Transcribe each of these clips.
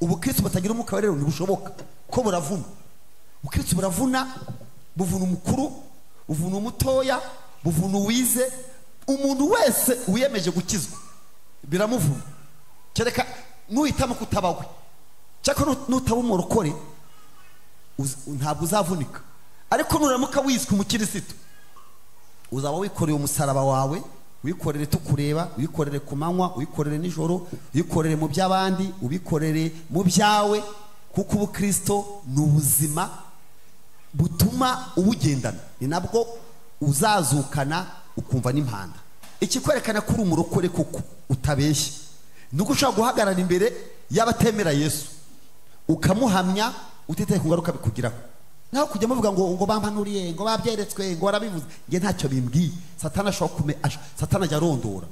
Ubukristo batagira umwuka wera rero ntibushoboka, ko buravuna. Ubukristo buravuna, buvuna umukuru, buvuna umutoya, buvuna uwize. Umuntu wese wiyemeje gukizwa biramuvuna, kereka nuhitamo kutabawe cyangwa nutaba umurokore ntabwo uzavunika. Ariko nuramuka wiswe umukirisitu, uzaba wikoreye umusaraba wawe, wikorere tukureba, wikorere ku manywa, wikorere nijoro, wikorere mu by'abandi, ubikorere mu byawe, kuko ubukristo ni ubuzima butuma ubugendana, ni nabwo uzazukana ukumva n'impanda. Ikikwerekana ko uri umurokore kuko utabeshya nuko ushobora guhagarara imbere y'abatemera Yesu ukamuhamya utitaye ku ngaruka bikugiraho. Naho kujya muvuga ngo bampanuriye, ngo babyeretswe, ngo barabivuze, nge ntacyo bimbwiye. Satana ashobora Satana ajya arondora,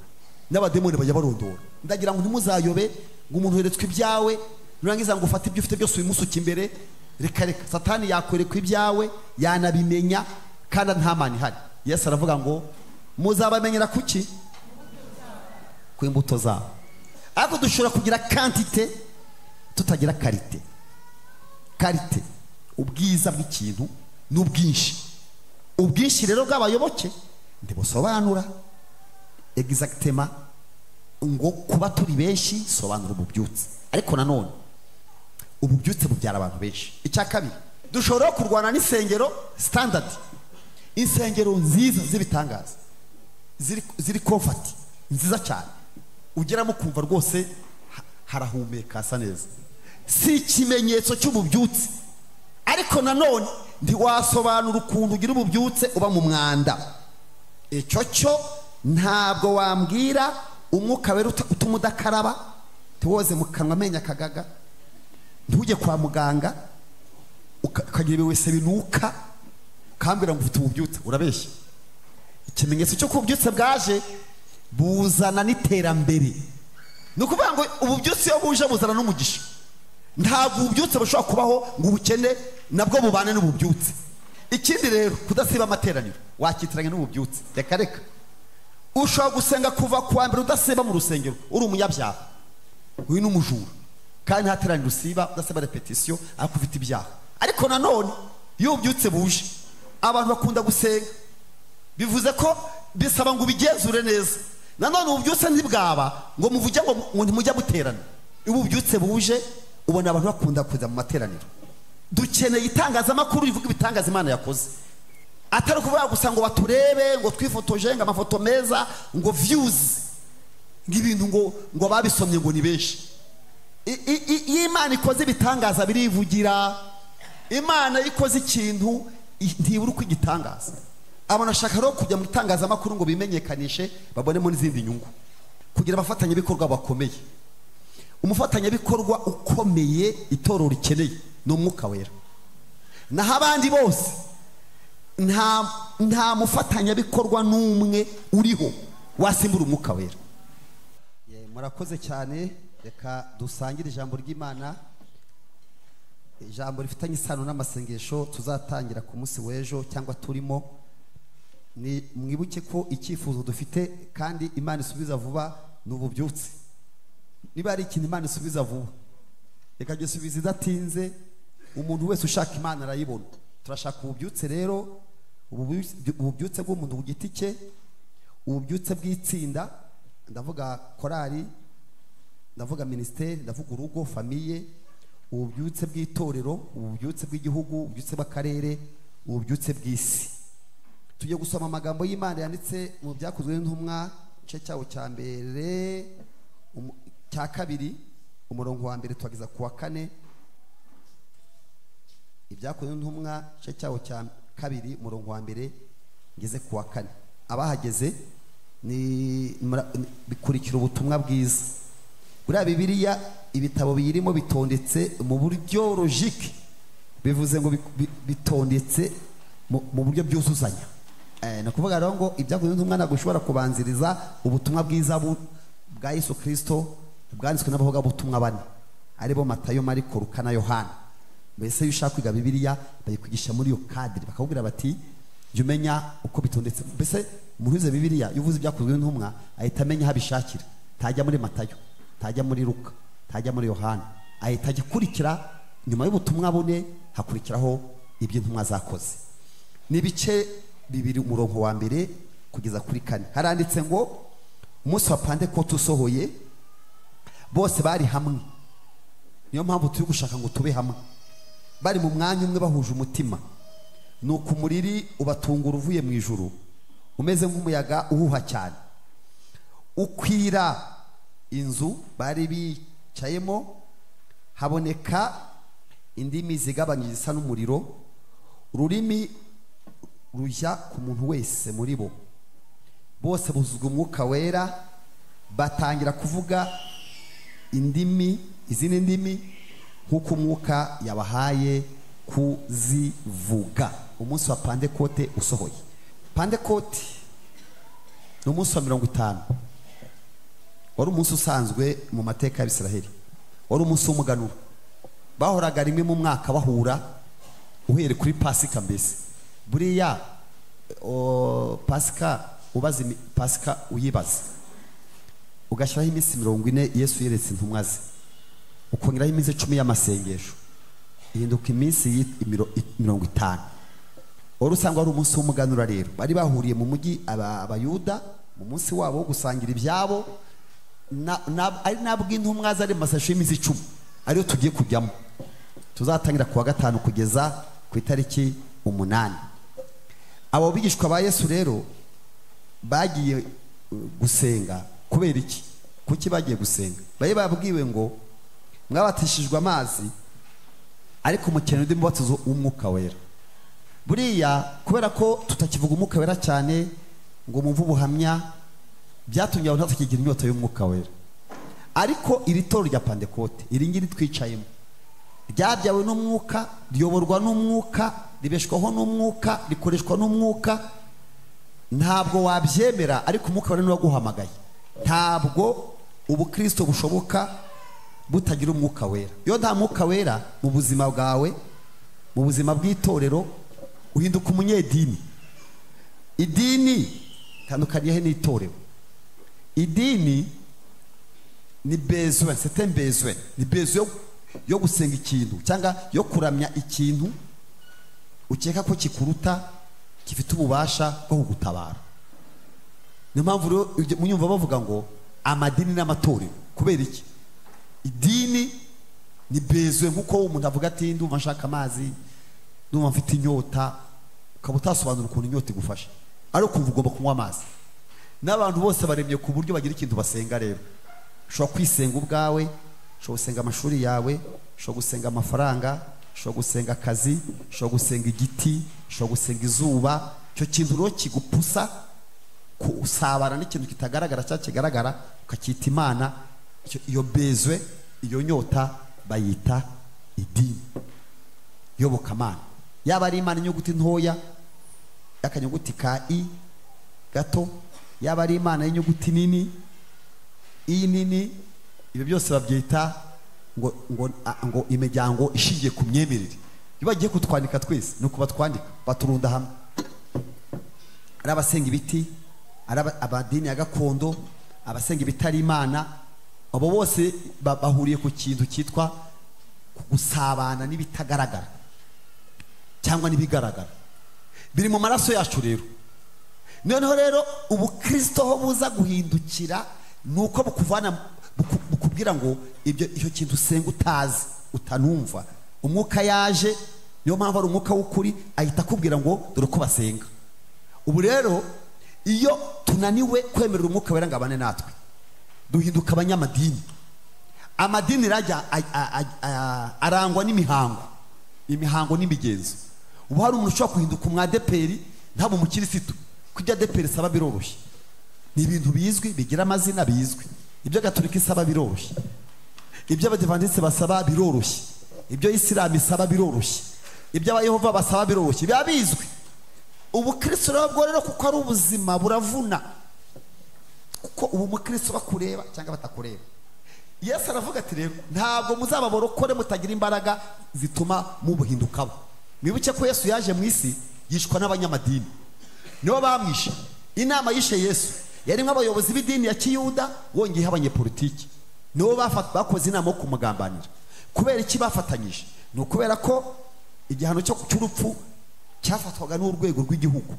n'abademoni bajya barondora. Ndagira ngo ntimuzayobe ngo umuntu yeretswe ibyawe nurangiza ngo ufate ibyo ufite byose ubimusuke imbere. Reka reka, Satani yakwerekwa ibyawe yanabimenya kandi nta mana ihari. Yesu aravuga ngo muzabamenyera kuki? Ku imbuto zabo. Ariko dushobora kugira quantité tutagira qualité. Qualité, ubwiza bw'ikintu n'ubwinshi. Ubwinshi rero bw'abayoboke ntibusobanura exactement ngo kuba turi benshi sobanura ububyutse. Ariko nanone ububyutse bubyara abantu benshi. Icya kabiri, dushobora kurwana n'insengero standard, insengero nziza z'ibitangaza ziri comfort nziza cyane, ugeramo kumva rwose harahumeka hasa neza. Si ikimenyetso cy'ububyutse, ariko nanone ntiwasobanura ukuntu ugira ububyutse uba mu mwanda. Icyo cyo ntabwo wambwira umwuka wera utuma udakaraba, ntiwoze mu kanwa amenyo akagaga, ntujye kwa muganga ukagira ibiwese binuka, ukambwira ngo ufite ububyutse. Urabeshya. Ikimenyetso cyo kububyutse bwaje buzana n'iterambere. Ni ukuvuga ngo ububyutse iyo buje buzana n'umugisha. Ntabwo ububyutse bushobora kubaho ngo ubukene nabwo bubane n'ububyutse. Ikindi rero, kudasiba amateraniro wakitiranya n'ububyutse. Reka reka, ushobora gusenga kuva kuwa mbere udasiba mu rusengero, uri umunyabyaha, uri n'umujura, kandi nta teraniro usiba, udasiba repetition, ariko ufite ibyaha. Ariko nanone iyo ububyutse buje abantu bakunda gusenga, bivuze ko bisaba ngo ubigenzure neza. Nanone ububyutse ntibwaba ngo muvuge ngo ntimujya guterana. Iyo ububyutse buje ubona abantu bakunda kuza mu materaniro. Dukeneye itangazamakuru rivuga ibitangaza Imana yakoze, atari ukuvuga gusa ngo baturebe, ngo twifotoje, ngo amafoto meza, ngo views, ngo ibintu ngo babisomye ngo ni benshi. Iyo Imana ikoze ibitangaza birivugira. Imana ikoze ikintu ntibura uko igitangaza. Abantu bashaka rero kujya mu itangazamakuru ngo bimenyekanishe, babonemo n'izindi nyungu, kugira abafatanyabikorwa bakomeye. Umufatanyabikorwa ukomeye itorero rikeneye ni umwuka wera. Naho abandi bose nta mufatanyabikorwa n'umwe uriho wasimbura umwuka wera. Murakoze cyane. Reka dusangire ijambo ry'Imana, ijambo rifitanye isano n'amasengesho tuzatangira ku munsi w'ejo cyangwa turimo. Ni mwibuke ko icyifuzo dufite kandi Imana isubiza vuba ni ububyutse. Niba ari ikintu Imana isubiza vuba, reka gisubiza idatinze. Umuntu wese ushaka Imana arayibona. Turashaka ububyutse rero, ububyutse bw'umuntu ku giti cye, ububyutse bw'itsinda, ndavuga korali, ndavuga ministeri, ndavuga urugo, famiye, ububyutse bw'itorero, ububyutse bw'igihugu, ububyutse bw'akarere, ububyutse bw'isi. Tugiye gusoma amagambo y'Imana yanditse mu Byakozwe n'Intumwa, igice cyawo cya mbere, cya kabiri, umurongo wa mbere tuhageza ku wa kane. Ibyakozwe n'Intumwa, igice cyawo cya kabiri, umurongo wa mbere ngeze ku wa kane. Abahageze ni bikurikira ubutumwa bwiza. Buriya Bibiliya ibitabo biyirimo bitondetse mu buryo logique, bivuze ngo bitondetse mu buryo byuzuzanya. Ni ukuvuga rero ngo Ibyakozwe n'Intumwa ntabwo ushobora kubanziriza ubutumwa bwiza bwa Yesu Kristo bwanditswe n'abavugabutumwa bane, aribo Matayo, Mariko, Luka na Yohana. Mbese iyo ushaka kwiga Bibiliya bayikwigisha muri iyo cadre, bakakubwira bati jya umenya uko bitondetse. Mbese umuntu wize Bibiliya iyo uvuze Ibyakozwe n'Intumwa ahita amenya aho abishakira. Ntajya muri Matayo, ntajya muri Luka, ntajya muri Yohana, ahita agikurikira. Nyuma y'ubutumwa bune hakurikiraho iby'intumwa zakoze. Ni ibice 2 umurongo wa 1 kugeza kuri 4. Haranditse ngo umunsi wa Pantekote usohoye bose bari hamwe. Niyo mpamvu turi gushaka ngo tube hamwe. Bari mu mwanya umwe bahuje umutima. Nuko umuriri ubatungura uvuye mu ijuru umeze nk'umuyaga uhuha cyane, ukwira inzu bari bicayemo, haboneka indimi zigabanyije zisa n'umuriro, ururimi rujya ku muntu wese muri bo. Bose buzuzwa umwuka wera, batangira kuvuga indimi, izindi ndimi nk'uko umwuka yabahaye kuzivuga. Umunsi wa Pantekote usohoye. Pantekote ni umunsi wa 50. Wari umunsi usanzwe mu mateka y'Abisiraheli. Wari umunsi w'umuganura. Bahoraga rimwe mu mwaka bahura, uhereye kuri Pasika mbese. Buriya Pasika ubaza Pasika uyibaza, ugashyiraho iminsi 40 Yesu yeretse intumwa ze, ukongeraho iminsi 10 y'amasengesho, ihinduka iminsi 50. Wari usanga wari umunsi w'umuganura rero. Bari bahuriye mu mujyi Abayuda mu munsi wabo wo gusangira ibyabo, ari nabwo intumwa zari mu masashe y'iminsi 10 ariyo tugiye kujyamo. Tuzatangira kuwa 5 kugeza ku itariki 8. Abo bigishwa ba Yesu rero bagiye gusenga. Kubera iki? Kuki bagiye gusenga? Bari babwiwe ngo mwabatishijwe amazi ariko mukeneye undi mubatizo w'umwuka wera. Buriya kubera ko tutakivuga umwuka wera cyane ngo mumve ubuhamya, byatumye abantu batakigira inyota y'umwuka wera. Ariko iri torero rya Pantekote, iri ngiri twicayemo, ryabyawe n'umwuka, riyoborwa n'umwuka, ribeshwaho n'umwuka, rikoreshwa n'umwuka. Ntabwo wabyemera ariko umwuka wera niwe waguhamagaye. Ntabwo ubukristo bushoboka butagira umwuka wera. Iyo nta mwuka wera mu buzima bwawe, mu buzima bw'itorero, uhinduka umunyedini. Idini tandukaniye n'itorero. Idini ni besoin, c'est un besoin, ni besoin yo gusenga ikintu cyangwa yo kuramya ikintu ukeka ko kikuruta, gifite ububasha bwo kugutabara. Niyo mpamvu rero munyumva bavuga ngo amadini n'amatorero. Kubera iki? Idini ni besoin, nkuko umuntu avuga ati ndumva nshaka amazi, ndumva mfite inyota, ukaba utasobanura ukuntu inyota igufasha, ariko kumva ugomba kunywa amazi. N'abantu bose baremye ku buryo bagira ikintu basenga. Rero ushobora kwisenga ubwawe, ushobora gusenga amashuri yawe, ushobora gusenga amafaranga, ushobora gusenga akazi, ushobora gusenga igiti, ushobora gusenga izuba. Icyo kintu rero kigupusa kusabana n'ikintu kitagaragara cyangwa kigaragara ukacyita Imana. Iyo bezwe, iyo nyota bayita idini, yobokamana. Yaba ari Imana inyuguti ntoya y'akanyuguti ka i gato, yaba ari Imana y'inyuguti nini i nini, ibyo byose babyita ngo imiryango ishingiye ku myemerere. Iyo bagiye kutwandika twese nuko batwandika, baturunda hamwe. Ari abasenga ibiti, ari abadini ya gakondo, abasenga ibitari Imana, abo bose bahuriye ku kintu cyitwa gusabana n'ibitagaragara cyangwa n'ibigaragara. Biri mu maraso yacu rero. Noneho rero ubukristo ho buza guhindukira nuko bukuvana, bukubwira ngo ibyo icyo kintu usenga utazi, utanumva. Umwuka yaje, niyo mpamvu ari umwuka w'ukuri, ahita akubwira ngo dore ko basenga. Ubu rero iyo tunaniwe kwemerera umwuka wera ngo abane natwe, duhinduka abanyamadini. Amadini rajya arangwa n'imihango, imihango n'imigenzo. Ubu hari umuntu ushobora guhinduka umwadeperi ntabwo umukirisitu. Kujya adeperi saba biroroshye, ni ibintu bizwi, bigira amazina bizwi. Ibyo Gatolika isaba biroroshye, ibyo Abadivantiste basaba biroroshye, ibyo Isilamu isaba biroroshye, ibyo Abayehova basaba biroroshye, biba bizwi. Ubukristo rero bwo rero kuko ari ubuzima buravuna, kuko ubu umukristo bakureba cyangwa batakureba. Yesu aravuga ati rero ntabwo muzaba borokore mutagira imbaraga zituma mubuhindukaho. Mwibuke ko Yesu yaje mu isi yishwa n'abanyamadini, nibo bamwishe. Inama yishe Yesu yarimo abayobozi b'idini ya Kiyuda, wongeyeho abanyepolitiki, nibo bakoze inama yo kumugambanira. Kubera iki bafatanyije? Ni ukubera ko igihano cy'urupfu cyafatwaga n'urwego rw'igihugu,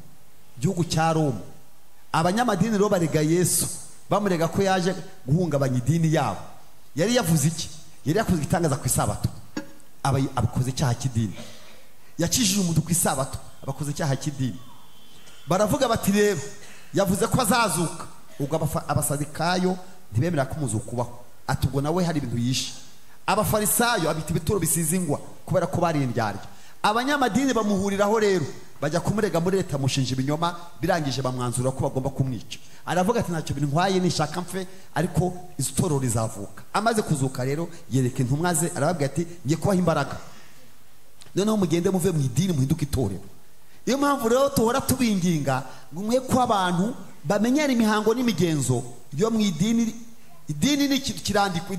igihugu cya Roma. Abanyamadini rero barega Yesu, bamurega ko yaje guhungabanya idini yabo. Yari yavuze iki? Yari yakoze igitangaza ku isabato, aba abakoze icyaha cy'idini. Yakijije umuntu ku isabato, abakoze icyaha cy'idini. Baravuga bati rero yavuze ko azazuka. Ubwo abasadikayo ntibemera ko umuzuko ubaho, ati ubwo nawe hari ibintu yishe. Abafarisayo abita ibituro bisize ingwa kubera ko bari indyarya. Abanyamadini bamuhuriraho rero bajya kumurega muri leta, mushinja ibinyoma, birangije bamwanzura ko bagomba kumwica. Aravuga ati ntacyo bintwaye, nishaka mfe, ariko itorero rizavuka. Amaze kuzuka rero yereka intumwa ze, arababwira ati ngiye kubaha imbaraga, noneho mugende muve mu idini muhinduke itorero. Niyo mpamvu rero tuhora tubinginga ngo mwe ko abantu bamenyera imihango n'imigenzo yo mu idini. Idini ni ikintu kirandikwa,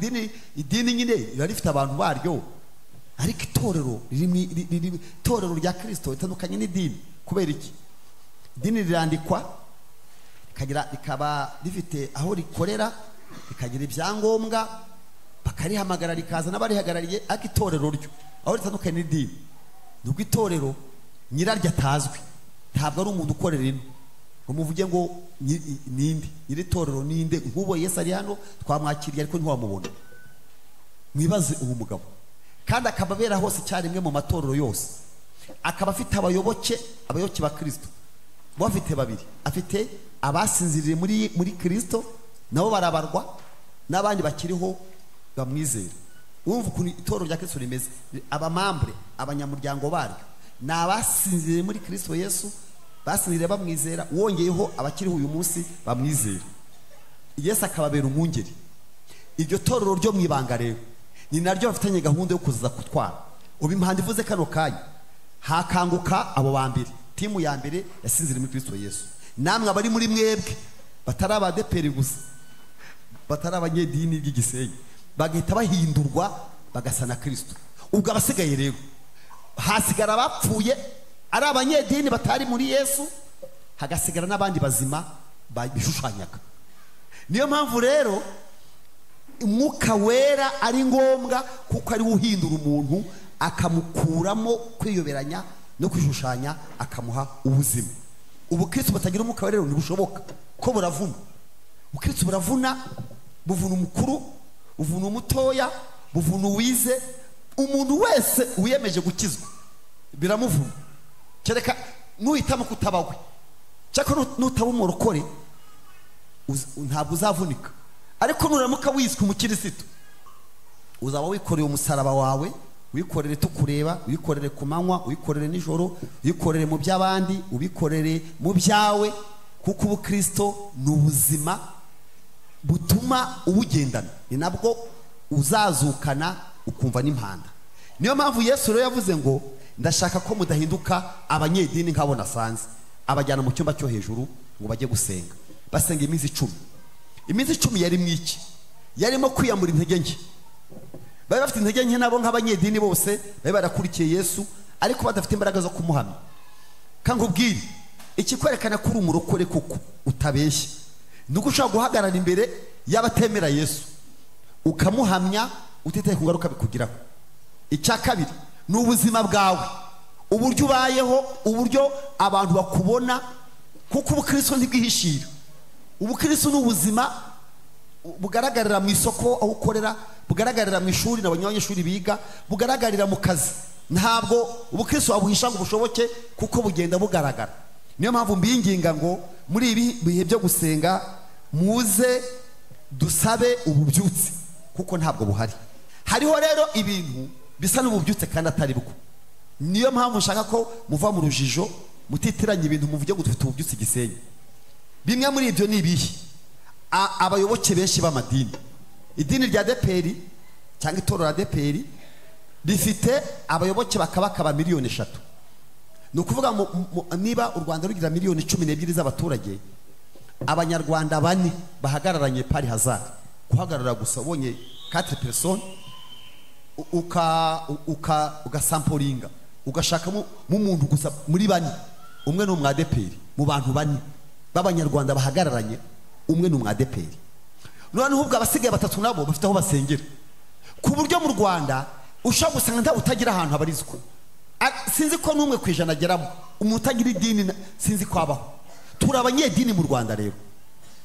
idini nyine riba rifite abantu baryo, ariko itorero riri itorero rya Kristo ritandukanye n'idini. Kubera iki? Idini rirandikwa, rikaba rifite aho rikorera, rikagira ibyangombwa, bakarihamagara rikaza n'abarihagarariye. Ariko itorero ryo aho ritandukanye n'idini nubwo itorero nyiraryo atazwi, ntabwo ari umuntu ukorera ino ngo muvuge ngo ninde nyiri itorero, ninde. Nk'ubu Yesu ari hano twamwakiriye ariko ntiwamubona. Mwibaze uwo mugabo, kandi akaba abera hose icyarimwe mu matorero yose, akaba afite abayoboke ba Kristo bafite babiri, afite abasinziriye muri Kristo nabo barabarwa, n'abandi bakiriho bamwizera. Urumva ukuntu itorero rya Kristo rimeze, abamambre, abanyamuryango baryo ni abasinziriye muri Kristo Yesu, basinziriye bamwizera, wongeyeho abakiriho uyu munsi bamwizera. Yesu akababera umwungeri. Iryo torero ryo mu ibanga rero ni naryo bafitanye gahunda yo kuza kutwara. Ubu impanda ivuze kano kanya hakanguka abo ba mbere, timu ya mbere yasinziriye muri Kristo Yesu. Namwe abari muri mwebwe batari abadeperi gusa, batari abanyedini ry'igisenyi, bagahita bahindurwa bagasa na Kristo. Ubwo abasigaye rero hasigara abapfuye ari abanyedini batari muri Yesu, hagasigara n'abandi bazima bishushanyaga. Niyo mpamvu rero umwuka wera ari ngombwa, kuko ari uhindura umuntu akamukuramo kwiyoberanya no kwishushanya, akamuha ubuzima. Ubukristo batagira umwuka wera rero ntibushoboka, ko buravuna. Ubukristo buravuna, buvuna umukuru, buvuna umutoya, buvuna uwize. Umuntu wese wiyemeje gukizwa biramuvuna, kereka nuhitamo kutabawe, cyakora nutaba umurokore ntabwo uzavunika. Ariko nuramuka wiswe umukirisitu, uzaba wikoreye umusaraba wawe, wikorere tukureba, wikorere ku manywa, wikorere nijoro, wikorere mu by'abandi, ubikorere mu byawe, kuko ubukristo ni ubuzima butuma ubugendana, ni nabwo uzazukana ukumva n'impanda. Niyo mpamvu Yesu rero yavuze ngo ndashaka ko mudahinduka abanyedini nk'abo nasanze. Abajyana mu cyumba cyo hejuru ngo bajye gusenga. Basenga iminsi 10. Iminsi 10 yari mwiki? Yarimo kwiyamura intege nke. Bari bafite intege nke nabo nk'abanyedini bose bari barakurikiye Yesu, ariko badafite imbaraga zo kumuhamya. Kankubwire, ikikwerekana ko uri umurokore kuko utabeshya, nuko ushobora guhagarara imbere y'abatemera Yesu ukamuhamya utitaye ku ngaruka bikugiraho. Icya kabiri ni ubuzima bwawe, uburyo ubayeho, uburyo abantu bakubona, kuko ubukristo ntibwihishira. Ubukristo ni ubuzima bugaragarira mu isoko aho ukorera, bugaragarira mu ishuri n'abanyeshuri biga, bugaragarira mu kazi. Ntabwo ubukristo wabuhisha ngo bushoboke, kuko bugenda bugaragara. Niyo mpamvu mbinginga ngo muri ibi bihe byo gusenga muze dusabe ububyutse, kuko ntabwo buhari. Hariho rero ibintu bisa n'ububyutse kandi atari bwo. Niyo mpamvu nshaka ko muva mu rujijo, mutitiranye ibintu, muvuge ngo dufite ububyutse Gisenyi. Bimwe muri ibyo ni ibihe? Abayoboke benshi b'amadini, idini rya DPR cyangwa itorero rya DPR rifite abayoboke bakabakaba miliyoni 3. Ni ukuvuga niba u Rwanda rugira miliyoni 12 z'abaturage, abanyarwanda 4 bahagararanye pari hazard, guhagarara gusa ubonye 4 personnes, ugasamporinga ugashakamo umuntu gusa muri 4, umwe ni umwa DPR, mu bantu 4 b'abanyarwanda bahagararanye umwe ni umwa DPR. Noneho ubwo abasigaye 3 nabo bafite aho basengera, ku buryo mu Rwanda Ushobora gusanga nta utagira ahantu habarizwa. Sinzi ko n'umwe ku ijana ageramo. Umuntu utagira idini sinzi ko abaho. Turi abanyedini mu Rwanda rero.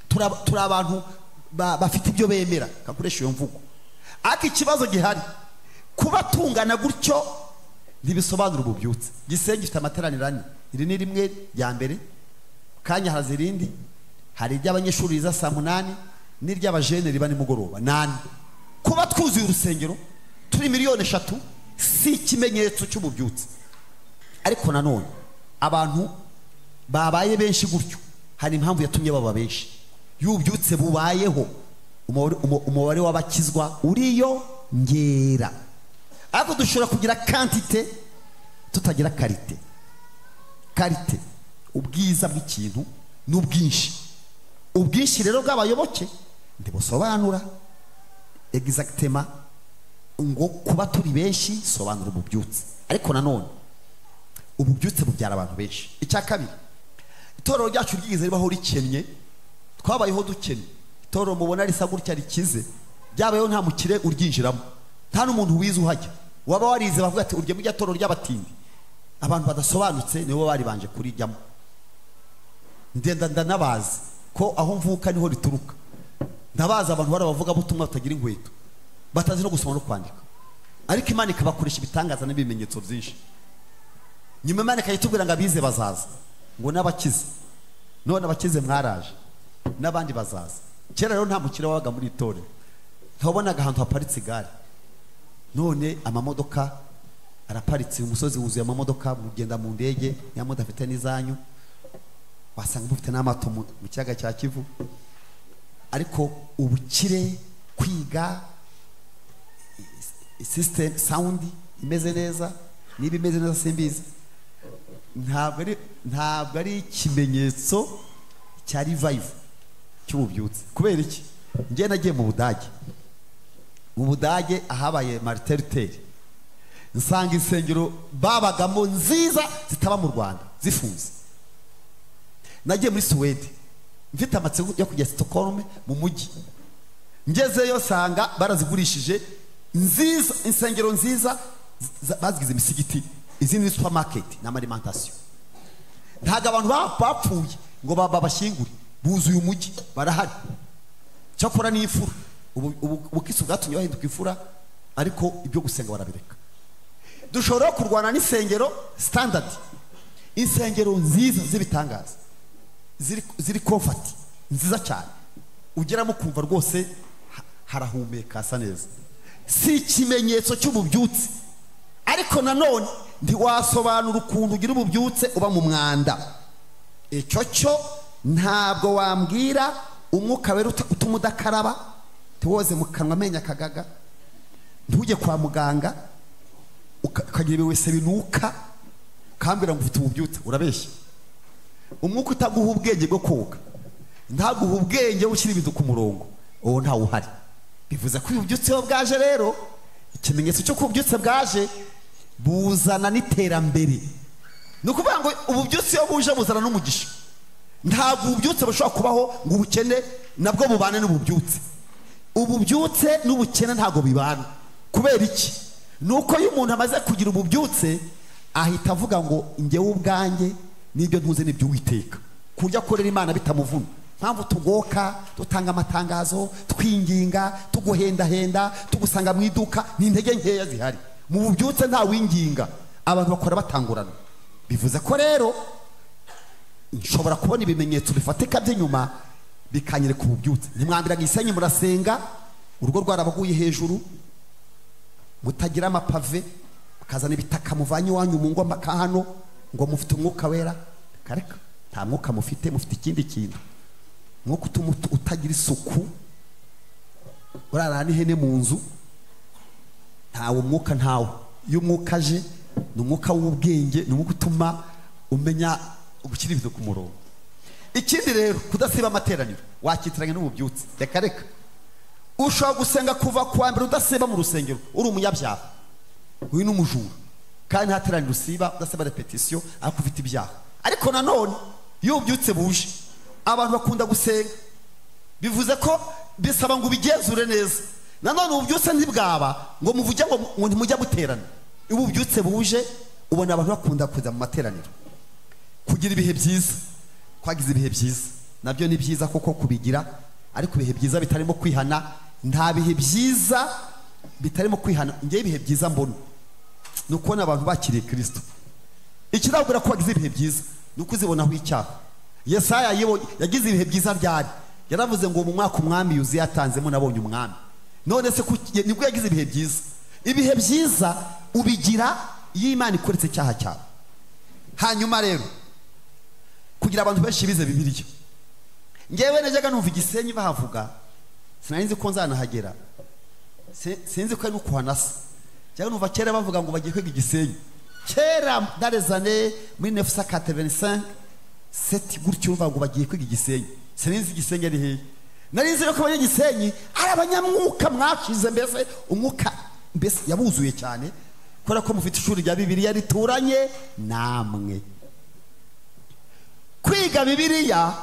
Turi abantu bafite ibyo bemera, kakoresha iyo mvugo. Ariko ikibazo gihari, kuba tungana gutyo ntibisobanura ububyutse. Gisenyi gifite amateraniro ane. Iri ni rimwe rya mbere, kanya haza irindi, hari iry'abanyeshuri riza saa 8 n'iry'abajene riba nimugoroba 8. Kuba twuzuye urusengero turi miliyoni 3 si ikimenyetso cy'ububyutse. Ariko nanone abantu babaye benshi gutyo, hari impamvu yatumye baba benshi. Y'ububyutse bubayeho, umubare w'abakizwa uriyo ngera. Ariko dushobora kugira quantité tutagira qualité. Qualité, ubwiza bw'ikintu n'ubwinshi. Ubwinshi rero bw'abayoboke ntibusobanura exactement ngo kuba turi benshi sobanura ububyutse. Ariko nanone ububyutse bubyara abantu benshi. Icya kabiri, itorero ryacu ryigeze ribaho rikennye, twabayeho dukennye. Itorero mubona risa gutya rikize, byabayeho nta mukire uryinjiramo, nta n'umuntu wize uhajya. Waba warize bavuga ati urye mujya torero ry'abatindi. Abantu badasobanutse nibo bari banje kurijyamo. Ndenda ndanabazi ko aho mvuka niho rituruka. Ndabaza abantu barabavuga butumwa batagira inkweto, batazi no gusoma no kwandika, ariko Imana ikabakoresha ibitangaza n'ibimenyetso byinshi. Nyuma Imana ikayitubwira ngo abize bazaza, ngo n'abakize. None abakize mwaraje, n'abandi bazaza. Kera rero nta mukire wabaga muri itorero, ntabonaga ahantu haparitse igare. None amamodoka araparitse, umusozi wuzuye amamodoka, mugenda mu ndege, nyamodoka afite n'izanyu, wasanga mufite n'amato mu kiyaga cya Kivu. Ariko ubukire, kwiga, system sound imeze neza, niba imeze neza simbizi, ntabwo ari ikimenyetso cya revive cy'ububyutse. Kubera iki? Njye nagiye mu Budage. Mu Budage ahabaye Martin Luther, nsanga insengero babagamo nziza zitaba mu Rwanda zifunze. Nagiye muri Suwede mfite amatsiko yo kujya Stockholm mu mujyi, ngezeyo sanga barazigurishije nziza, insengero nziza bazigize imisigiti, izindi supermarket n'amalimentation. Ntago abantu bapfuye ngo babashyingure, buzuye umujyi barahari. Cyakora ni ifura, ubukisu bwatumye bahinduka ifura, ariko ibyo gusenga barabireka. Dushobora kurwana n'insengero standard, insengero nziza z'ibitangaza, ziri comfort nziza cyane, ugeramo kumva rwose harahumeka hasa neza. Si ikimenyetso cy'ububyutse. Ariko nanone ntiwasobanura ukuntu ugira ububyutse uba mu mwanda. Icyo cyo ntabwo wambwira umwuka wera utuma udakaraba, ntiwoze mu kanwa amenyo akagaga, ntujye kwa muganga ukagira ibiwese binuka, ukambwira ngo ufite ububyutse. Urabeshya. Umwuka utaguha ubwenge bwo koga, ntaguha ubwenge ushyira ibintu ku murongo, uwo ntawe uhari. Bivuze ko ububyutse bwaje rero, ikimenyetso cyo kubyutse bwaje buzana n'iterambere. Ni ukuvuga ngo ububyutse iyo buje buzana n'umugisha. Ntabwo ububyutse bushobora kubaho ngo ubukene nabwo bubane n'ububyutse. Ububyutse n'ubukene ntabwo bibana. Kubera iki? Nuko iyo umuntu amaze kugira ububyutse ahita avuga ngo njyewe ubwanjye n'ibyo ntuze n'ibyo Uwiteka, kurya akorera Imana bitamuvuna. Mpamvu tugoka, dutanga amatangazo, twinginga, tuguhendahenda, tugusanga mu iduka, ni intege nkeya zihari. Mu bubyutse nta winginga, abantu bakora batangurana. Bivuze ko rero nshobora kubona ibimenyetso bifatika by'inyuma bikanyereka ububyutse. Ntimwambira Gisenyi murasenga, urugo rwarabaguye hejuru, mutagira amapave, mukazana ibitaka muvanye iwanyu mu ngo mpaka hano ngo mufite umwuka wera. Kareka, nta mwuka mufite, mufite ikindi kintu. Mwuka utuma utagira isuku, urarana n'ihene mu nzu, ntawe umwuka ntawe. Iyo umwuka aje ni umwuka w'ubwenge, ni umwuka utuma umenya gushyira ibintu ku murongo. Ikindi rero, kudasiba amateraniro wakitiranya n'ububyutse. Reka reka, ushobora gusenga kuva kuwa mbere udasiba mu rusengero, uri umunyabyaha, uyu ni umujura, kandi nta teraniro usiba, udasiba repetition, ariko ufite ibyaha. Ariko nanone iyo ububyutse buje, abantu bakunda gusenga. Bivuze ko bisaba ngo ubigenzure neza. Nanone ububyutse ntibwaba ngo muvuge ngo ntimujya guterana. Ububyutse buje ubona abantu bakunda kuza mu materaniro. Kugira ibihe byiza, kwagize ibihe byiza nabyo ni byiza koko kubigira, ariko ibihe byiza bitarimo kwihana, nta bihe byiza bitarimo kwihana. Ngewe ibihe byiza mbona ni ukubona abantu bakiriye Kristo. Ikirabura ko wagize ibihe byiza ni ukuzibonaho icyaha. Yesaya yagize ibihe byiza ryari? Yaravuze ngo mu mwaka umwami Yuziya yatanzemo nabonye umwami. None se nibwo yagize ibihe byiza? Ibihe byiza ubigira iyo Imana ikoretse icyaha cyawe. Hanyuma rero kugira abantu benshi bize Bibiliya, ngewe najyaga numva Igisenyi bahavuga, sinari nzi ko nzanahagera, sinzi ko ari n'ukuhanasa. Njyaga numva kera bavuga ngo bagiye kwiga Igisenyi kera darezane muri 1985 seti gutyo, umva ngo bagiye kwiga Igisenyi. Sinzi Igisenyi ari hehe. Nari nzi ko abanyagisenyi ari abanyamwuka mwashize, mbese umwuka mbese yabuzuye cyane, kubera ko mufite ishuri rya Bibiliya rituranye namwe. Kwiga Bibiliya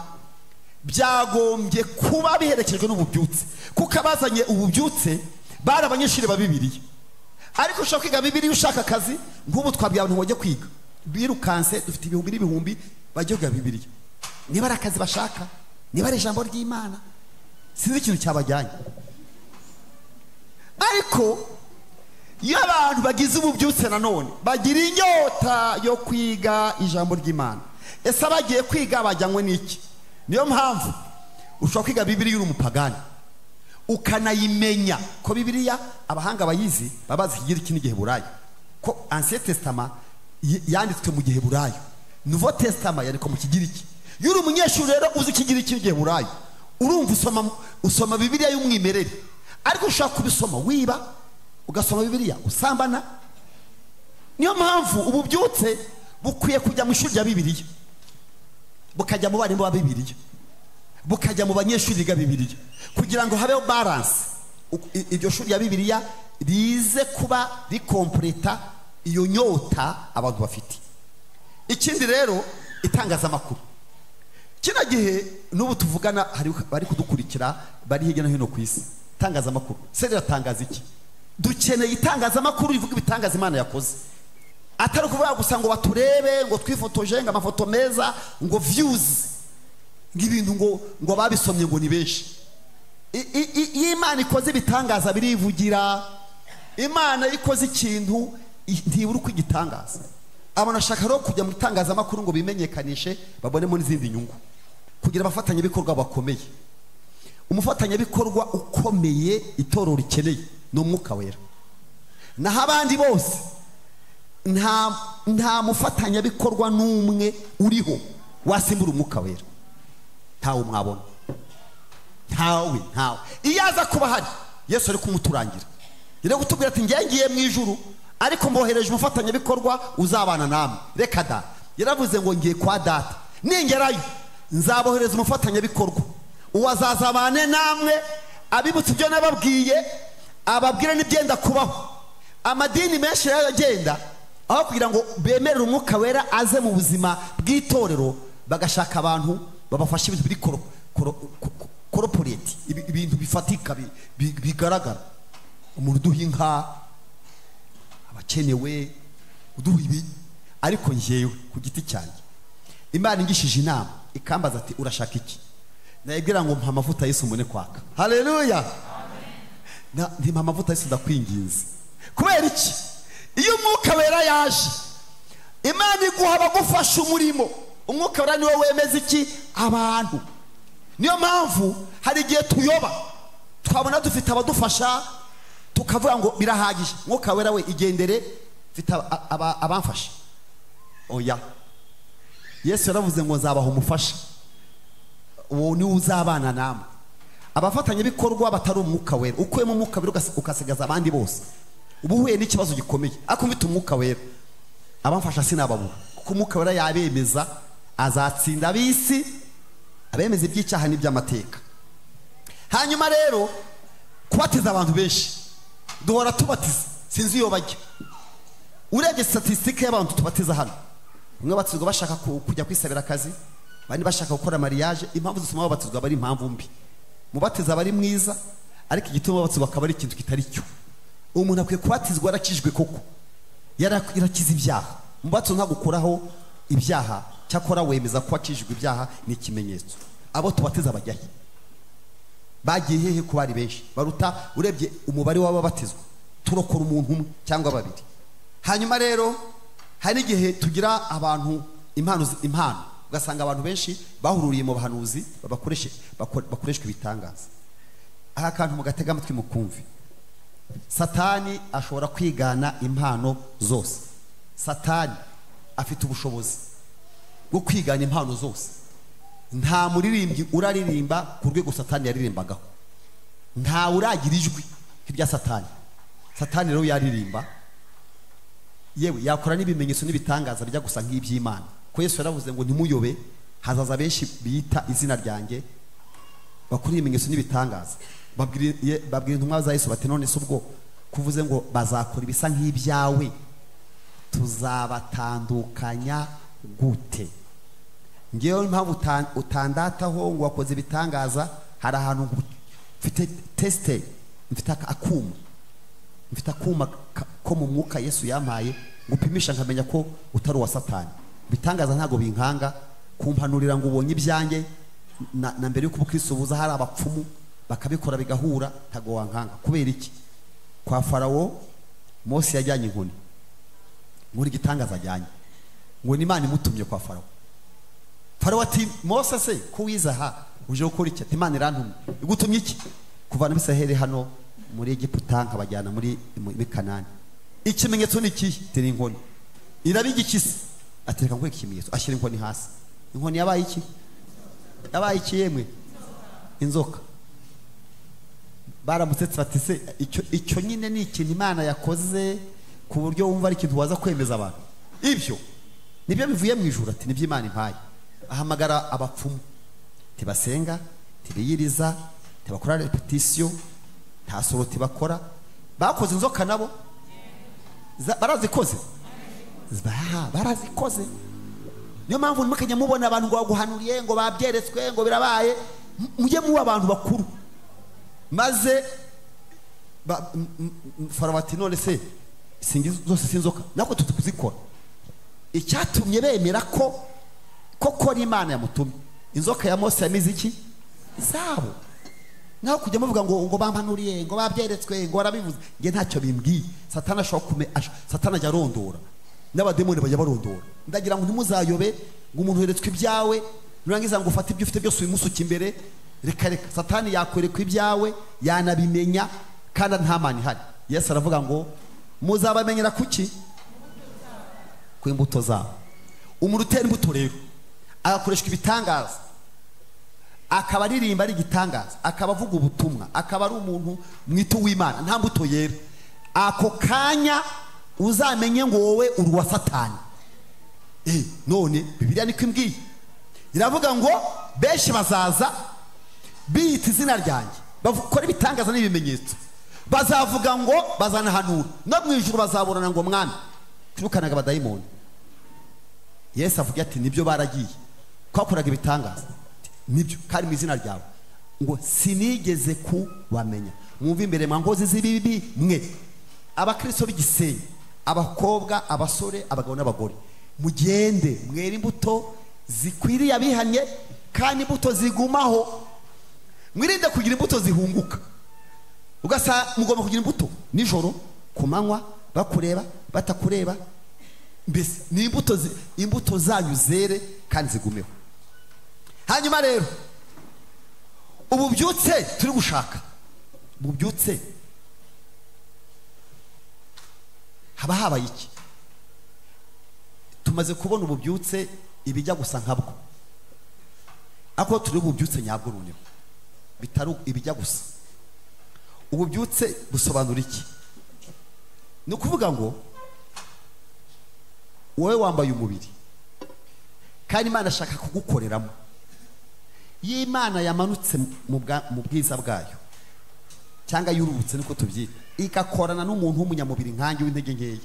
byagombye kuba biherekejwe n'ububyutse, kuko abazanye ububyutse bari abanyeshuri ba Bibiliya. Ariko ushaka kwiga Bibiliya ushaka akazi, nk'ubu twabwiye abantu bajye kwiga birukanse, dufite ibihumbi n'ibihumbi bajye kwiga Bibiliya. Niba ari akazi bashaka, niba ari ijambo ry'Imana, sinzi ikintu cyabajyanye. Ariko iyo abantu bagize ububyutse nanone bagira inyota yo kwiga ijambo ry'Imana. Ese abagiye kwiga bajyanywe n'iki? Niyo mpamvu ushobora kwiga Bibiliya uri umupagani ukanayimenya, ko Bibiliya abahanga bayizi babazi Ikigiriki n'Igiheburayo, ko Ancien Testament yanditswe mu Giheburayo, Nouveau Testament yandikwa mu Kigiriki. Iyo uri umunyeshuri rero uzi Ikigiriki n'Igiheburayo, urumva usoma Bibiliya y'umwimerere. Ariko ushobora kubisoma wiba, ugasoma Bibiliya usambana. Niyo mpamvu ububyutse bukwiye kujya mu ishuri rya Bibiliya, bukajya mu barimu ba Bibiliya, bukajya mu banyeshuri biga Bibiliya, kugira ngo habeho balance. Iryo shuri rya Bibiliya rize kuba rikompleta iyo nyota abantu bafite. Ikindi rero, itangazamakuru kino gihe n'ubu tuvugana hari bari kudukurikira bari hirya no hino ku isi. Itangazamakuru se riratangaza iki? Dukeneye itangazamakuru rivuga ibitangaza Imana yakoze, atari ukuvuga gusa ngo baturebe ngo twifotoje ngo amafoto meza ngo views ngo ibintu ngo babisomye ngo ni benshi. Iyo Imana ikoze ibitangaza birivugira. Imana ikoze ikintu ntibura uko igitangaza. Abantu bashaka rero kujya mu itangazamakuru ngo bimenyekanishe babonemo n'izindi nyungu, kugira abafatanyabikorwa bakomeye. Umufatanyabikorwa ukomeye itorero rikeneye ni Umwuka Wera. Naho abandi bose nta mufatanyabikorwa n'umwe uriho wasimbura Umwuka Wera. Ntawe mwabona, ntawe. Iyo aza kuba ahari Yesu ari kumuturangira, yari kutubwira ati ngiye ngiye mu ijuru, ariko mbohereje umufatanyabikorwa uzabana namwe. Reka da, yaravuze ngo ngiye kwa data, ningerayo nzabohereza umufatanyabikorwa, uwazazabane namwe, abibutse ibyo nababwiye, ababwire n'ibyenda kubaho. Amadini menshi rero agenda aho kugira ngo bemerere Umwuka Wera aze mu buzima bw'itorero, bagashaka abantu babafasha ibintu biri corporate, ibintu bifatika bigaragara. Umuntu uduha inka abakenewe, uduha ibi. Ariko njyewe ku giti cyanjye, Imana ingishije inama ikambaza ati urashaka iki? Nayibwira ngo mpa amavuta Yesu mbone kwaka. Haleluya. Ntimpa amavuta Yesu ndakwinginze. Kubera iki? Iyo Umwuka Wera yaje, Imana iguha abagufasha umurimo. Umwuka Wera niwe wemeza iki? Abantu. Niyo mpamvu hari igihe tuyoba, twabona dufite abadufasha tukavuga ngo birahagije, Umwuka Wera we igendere, mfite abamfasha. Oya, Yesu yaravuze ngo nzabaha umufasha, uwo niwe uzabana namwe. Abafatanyabikorwa batari Umwuka Wera, ukuyemo Umwuka Wera ukasigaza abandi bose, uba uhuye n'ikibazo gikomeye. Ariko mfite Umwuka Wera abamfasha sinababura, kuko Umwuka Wera yabemeza, azatsinda ab'isi, abemeza iby'icyaha n'iby'amateka. Hanyuma rero kubatiza abantu benshi, duhora tubatiza, sinzi iyo bajya. Urebye statistique y'abantu tubatiza hano, bamwe batizwa bashaka kujya kwisabira akazi, abandi bashaka gukora mariage. Impamvu zituma babatizwa bari impamvu mbi. Mubatiza bari mwiza, Ariko igituma babatizwa akaba ari ikintu kitari cyo. Umuntu akwiye kubatizwa arakijwe koko, yarakize ibyaha. Umubatizo ntagukuraho ibyaha, cyakora wemeza ko akijwe ibyaha, ni ikimenyetso. Abo tubatiza bajya he? Bagiye hehe ko bari benshi baruta? Urebye umubare w'ababatizwa turokora umuntu umwe cyangwa babiri. Hanyuma rero hari igihe tugira abantu impano, ugasanga abantu benshi bahururiye mu bahanuzi bakoreshwa ibitangaza. Aha kantu mugatega amatwi mukumve. Satani ashobora kwigana impano zose. Satani afite ubushobozi bwo kwigana impano zose. Nta muririmbyi uraririmba ku rwego Satani yaririmbagaho, nta uragira ijwi nk'irya Satani. Satani rero yaririmba, yewe yakora n'ibimenyetso n'ibitangaza bijya gusa nk'iby'Imana. Ko Yesu yaravuze ngo ntimuyobe, hazaza benshi bita izina ryanjye bakora ibimenyetso n'ibitangaza. Babwira intumwa za Yesu bati none se ubwo kuvuze ngo bazakora ibisa nk'ibyawe, tuzabatandukanya gute? Ngewe impamvu utandataho ngo wakoze ibitangaza, hari ahantu mfite teste, mfite akuma, mfite akuma ko mu mwuka Yesu yampaye ngupimisha nkamenya ko utari uwa Satani. Bitangaza ntago binkanga kumpanurira ngo ubonye ibyanjye na mbere yuko ubukristo buza hari abapfumu bakabikora bigahura, ntago wankanga. Kubera iki? Kwa Farawo Mose yajyanye inkoni, muri gitangaza ajyanye ngo ni Imana imutumye kwa Farawo. Farawo ati Mose se ko wiza aha uje gukora iki? Ati Imana irantumye. Igutumye iki? Kuvana Abisirayeli hano muri Egiputa nkabajyana muri Kanani. Ikimenyetso ni iki? Tiri inkoni. Irabigikise. Atereka ngo ikimenyetso, ashyira inkoni hasi. Inkoni yabaye iki? Yabaye iki yemwe? Inzoka. Baramusetse bati se icyo nyine ni ikintu Imana yakoze ku buryo wumva ari ikintu waza kwemeza abantu. Ibyo nibyo bivuye mu ijuru. Ati nibyo Imana impaye. Ahamagara abapfumu, tibasenga, tibiyiriza, tibakora repetition, nta soro tibakora. Bakoze inzoka nabo barazikoze, barazikoze. Niyo mpamvu mukajya mubona abantu ngo baguhanuriye ngo babyeretswe ngo birabaye, mujye muba abantu bakuru. Maze Farawo ati none se singizo zose sinzoka nako tutukuzikora. Icyatumye bemera ko koko ari Imana yamutumye, inzoka ya Mose yamize iki? Zabo. Naho kujya muvuga ngo bampanuriye ngo babyeretswe ngo barabivuze, nge ntacyo bimbwiye. Satani ashobora Satani ajya arondora n'abademoni bajya barondora. Ndagira ngo ntimuzayobe ngo umuntu yeretswe ibyawe nurangiza ngo ufate ibyo ufite byose ubimusuke imbere. Reka reka, Satani yakwerekwa ibyawe yanabimenya kandi nta mana ihari. Yesu aravuga ngo muzabamenyera kuki? Ku imbuto zabo. Umuntu utera imbuto rero agakoreshwa ibitangaza, akaba aririmba ari igitangaza, akaba avuga ubutumwa, akaba ari umuntu mwito w'Imana, nta mbuto yera, ako kanya uzamenye ngo wowe uri uwa Satani. None Bibiliya niko imbwiye, iravuga ngo benshi bazaza biyita izina ryanjye, bakora ibitangaza n'ibimenyetso, bazavuga ngo bazanahanura, no mu ijuru bazaburana ngo mwami twirukanaga abadayimoni. Yesu avuga ati nibyo baragiye twakoraga ibitangaza nibyo kandi mu izina ryawe, ngo sinigeze kubamenya. Mwumve imbere mwa nkozi z'ibibi mwe, abakristo b'igisenyi, abakobwa, abasore, abagabo n'abagore, mugende mwere imbuto zikwiriye abihanye kandi imbuto zigumaho. Mwirinde kugira imbuto zihunguka. Ugasa mugomba kugira imbuto nijoro, ku manywa, bakureba, batakureba, mbese ni imbuto zanyu zere kandi zigumeho. Hanyuma rero ububyutse turi gushaka, ububyutse haba habaye iki? Tumaze kubona ububyutse ibijya gusa nkabwo, ako turi ububyutse nyabwo noneho bitari ibijya gusa. Ububyutse busobanura iki? Ni ukuvuga ngo wowe wambaye umubiri kandi Imana ashaka kugukoreramo. Iyo Imana yamanutse mu bwiza bwayo cyangwa yurubutse niko tubyita, igakorana n'umuntu w'umunyamubiri nkanjye w'intege nkeya,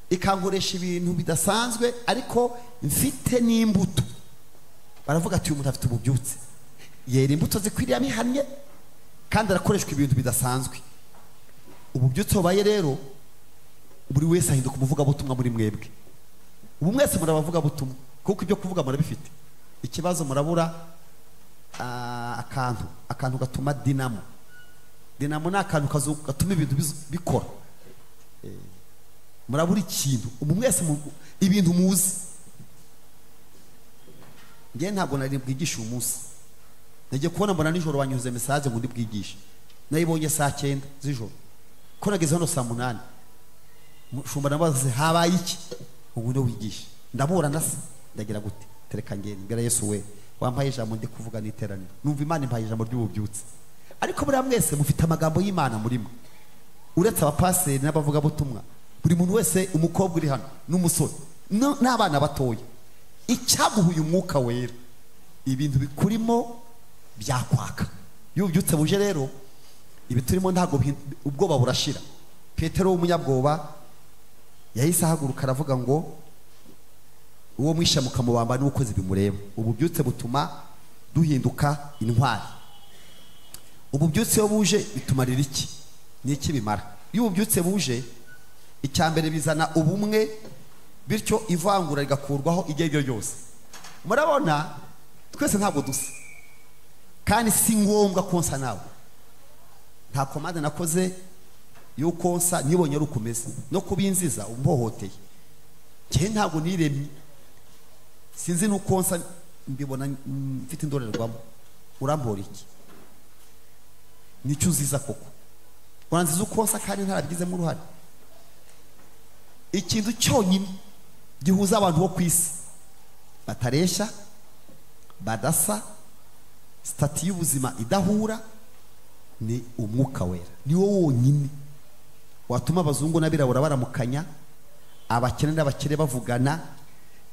ikankoresha ibintu bidasanzwe ariko mfite n'imbuto, baravuga ati uyu muntu afite ububyutse, yera imbuto zikwiriye abihannye, Kandi arakoreshwa ibintu bidasanzwe. Ububyutse bubaye rero, buri wese ahinduka umuvugabutumwa muri mwebwe. Ubu mwese murabavugabutumwa kuko ibyo kuvuga murabifite. Ikibazo murabura akantu gatuma dinamo. Dinamo ni akantu gatuma ibintu bikora. Murabura ikintu. Ubu mwese ibintu muzi. Ngiye ntabwo nari bwigisha uyu munsi. Nagiye kubona mbona nijoro banyuze message ngo ndibwigishe. Nayibonye saa 9 z'ijoro. Ko nageze hano saa 8. Mushumba nabaze habaye iki? Ubu ndo wigisha. Ndabura nasa ndagira gute? Tereka ngende mbera Yesu we. Wampaye ijambo ndi kuvuga niteraniro. Numva Imana impaye ijambo ry'ububyutse. Ariko buriya mwese mufite amagambo y'Imana murimo. Uretse abapaseri n'abavuga butumwa, buri muntu wese, umukobwa uri hano n'umusore n'abana batoya, icyaguhuye umwuka wera, ibintu bikurimo byakwaka. Iyo ubyutse buje rero, ibi turimo ntago ubwoba burashira. Petero w'umunyabwoba yahise ahaguruka aravuga ngo uwo mwisha mukamubamba n'ukoze bimureba. Ububyutse butuma duhinduka intwari. Ububyutse iyo buje bitumarira iki? Ni iki bimara? Iyo ububyutse buje, icyambere bizana ubumwe, bityo ivangura rigakurwaho igihe ibyo byose. Murabona twese ntabwo dusa, kandi si ngombwa konsa nawe. Nta komande nakoze yuko nsa nibonye ari ukomeza no kubinziza umbohoteye. Njye ntabwo niremye, sinzi nuko nsa, mbibona mfite indorerwamo. Urambora iki? Nicyo uziza koko? Uranziza uko nsa kandi ntarabigizemo uruhare? Ikintu cyonyine gihuza abantu bo ku isi bataresha, badasa, stati y'ubuzima idahura, ni umwuka wera. Ni wo wonyine watuma abazungu n'abirabura baramukanya, abakene n'abakire bavugana.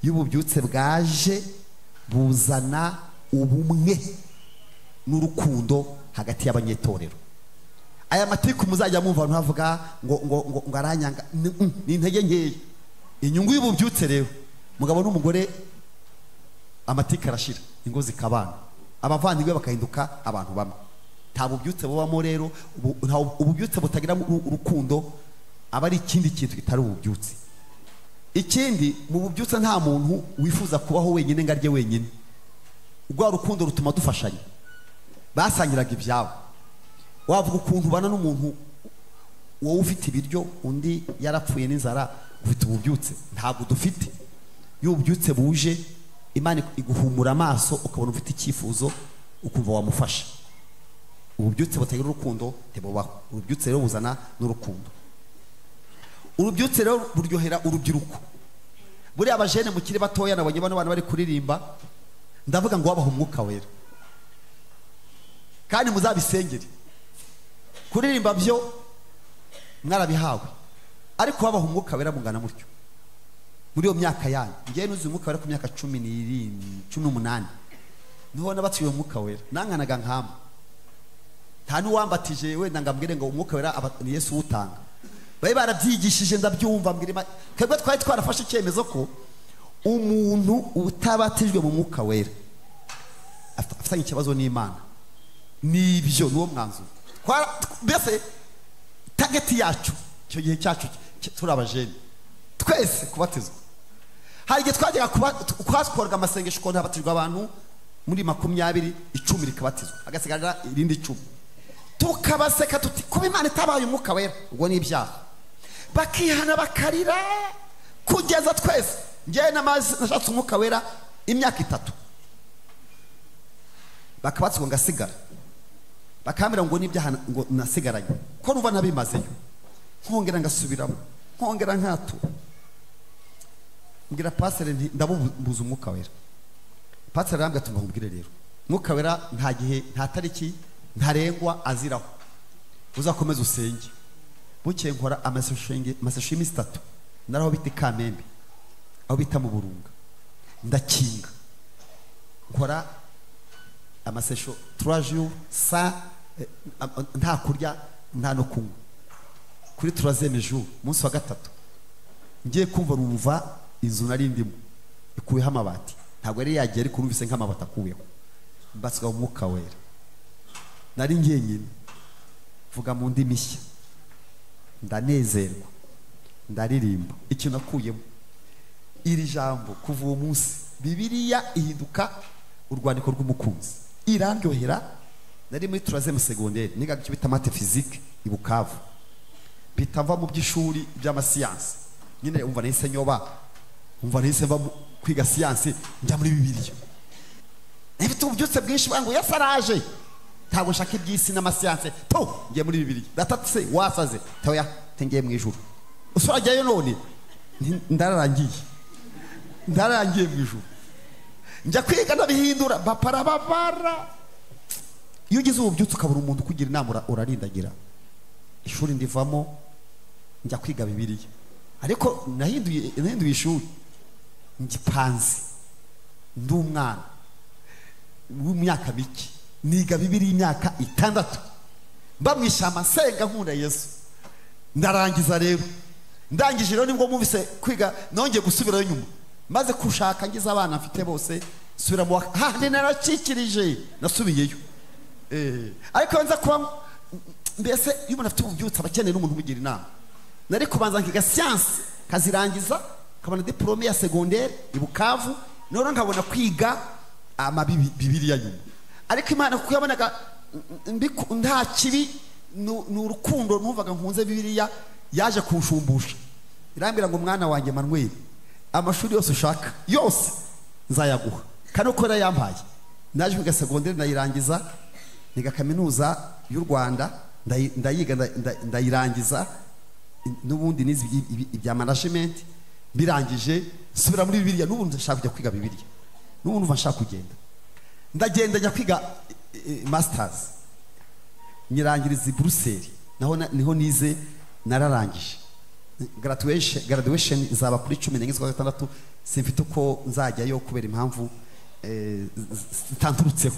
Iyo ububyutse bwaje buzana ubumwe n'urukundo hagati y'abanyetorero. Aya matiku muzajya mumva abantu bavuga ngo ngo ngo ngo aranyanga, ni intege nkeya. Inyungu y'ububyutse rero, mugabo n'umugore amatiku arashira, ingo zikabana, abavandimwe bakahinduka abantu bamwe. Nta bubyutse bubamo rero, ububyutse butagira urukundo aba ari ikindi kintu kitari ububyutse. Ikindi, mu bubyutse nta muntu wifuza kubaho wenyine ngo arye wenyine. Urwa rukundo rutuma dufashanya. Basangiraga ibyabo. Wavuga ukuntu ubana n'umuntu wowe ufite ibiryo undi yarapfuye n'inzara, ufite ububyutse? Ntabwo dufite. Iyo ububyutse buje, Imana iguhumura amaso ukabona ufite icyifuzo, ukumva wamufasha. Ububyutse butagira urukundo ntibubaho. Ububyutse rero buzana n'urukundo. Urubyutse rero buryohera urubyiruko. Buriya abajene mukiri batoya nabonye bano bana bari kuririmba, ndavuga ngo wabaha umwuka wera. Kandi muzabisengere. Kuririmba byo mwarabihawe, ariko wabaha umwuka wera mungana mutyo muri iyo myaka yanyu. Ngiye nuzuye umwuka wera ku myaka 17, 18, niho nabatiwe umwuka wera. Nankanaga nkama, nta n'uwambatije wenda ngambwire ngo umwuka wera ni Yesu utanga. Bari barabyigishije ndabyumva, mbwira twebwe twari twarafashe icyemezo ko umuntu utabatijwe mu mwuka wera afitanye ikibazo n'Imana. Nibyo, niwo mwanzuro. Mbese tageti yacu icyo gihe cyacu turi abajene twese kubatizwa. Hari igihe twajyaga twakoraga amasengesho ukuntu habatijwe abantu muri 20, 10 rikabatizwa, hagasigara irindi 10. Tukabaseka tuti kuba Imana itabaye umwuka wera ubwo ni ibyaha. Bakihana bakarira kugeza twese. Njye namaze nashatse umwuka wera imyaka 3, bakabatizwa ngasigara, bakambira ngo n'ibyaha ngo nasigaranye ko ruva nabimazeyo, nkongera ngasubiramo, nkongera nkatura. Mbwira pastor nti ndabubuza umwuka wera. Pastor arambwira ati mbabwire rero, umwuka wera nta gihe nta tariki ntarengwa aziraho, uzakomeza usenge. Bukeye nkora amasesho y'iminsi 3, naraho bita Kamembe, aho bita mu Burunga, ndakinga nkora amasesho 3 jours sa nta kurya nta no kunywa. Kuri 3e jour, umunsi wa 3, ngiye kumva rumva inzu nari ndimo ikuyeho amabati. Ntabwo yari yagiye ariko numvise nk'amabati akuyeho. Mbatswa umwuka wera. Nari ngiye nyine. Vuga mu ndimi nshya, ndanezerwa, ndaririmba. Ikintu nakuyemo iri jambo, kuva uwo munsi Bibiliya ihinduka urwandiko rw'umukunzi, irandyohera. Nari muri troisième secondaire, nigaga icyo bita math physique i Bukavu, mpita mva mu by'ishuri by'amasiyansi nyine. Umva, nahise nyoba, umva, nahise mva kwiga siyansi njya muri Bibiliya. Nafite ububyutse bwinshi ngo Yesu araje, ntabwo nshaka iby'isi n'amasiyanse, to ngiye muri Bibiliya. Data se wasaze? Toya, ngiye mu ijuru. Usurajyayo none? Ndararangiye, ndararangiye mu ijuru. Njya kwiga, ndabihindura, baparababara. Iyo ugize ububyutse ukabura umuntu ukugira inama, urarindagira. Ishuri ndivamo, njya kwiga Bibiliya, ariko nahinduye ishuri ngipanze, ndi umwana w'imyaka mike. Niga Bibiliya imyaka 6, mba mu ishyamba, nsenga, nkunda Yesu. Ndarangiza rero, ndangije rero nibwo mwumvise kwiga nongeye gusubirayo nyuma, maze kushaka, ngize abana mfite bose, nsubira mu hahandi naracikirije, nasubiyeyo. Ariko nza kuba mbese, iyo umuntu afite ububyutse aba akeneye n'umuntu umugira inama. Nari kubanza nkiga siyansi, kazirangiza, nkabona diplôme ya secondaire i Bukavu, noneho nkabona kwiga Bibiliya nyuma. Ariko Imana, kuko yabonaga nta kibi, ni urukundo numvaga nkunze Bibiliya, yaje kunshumbusha, irambwira ngo: "Mwana wanjye Manuel, amashuri yose ushaka yose nzayaguha." Kandi uko yampaye, naje kwiga secondaire ndayirangiza, niga Kaminuza y'u Rwanda, ndayiga, ndayirangiza. N'ubundi nize ibya management. Mbirangije nsubira muri Bibiliya. N'ubu ndashaka kujya kwiga Bibiliya, n'ubu numva nshaka kugenda. Ndagenda, njya kwiga masters, nyirangiriza i Buruseli, naho niho nize, nararangije. Graduation izaba kuri 14 z'ukwa gatandatu. Simfite uko nzajyayo kubera impamvu zitanturutseho,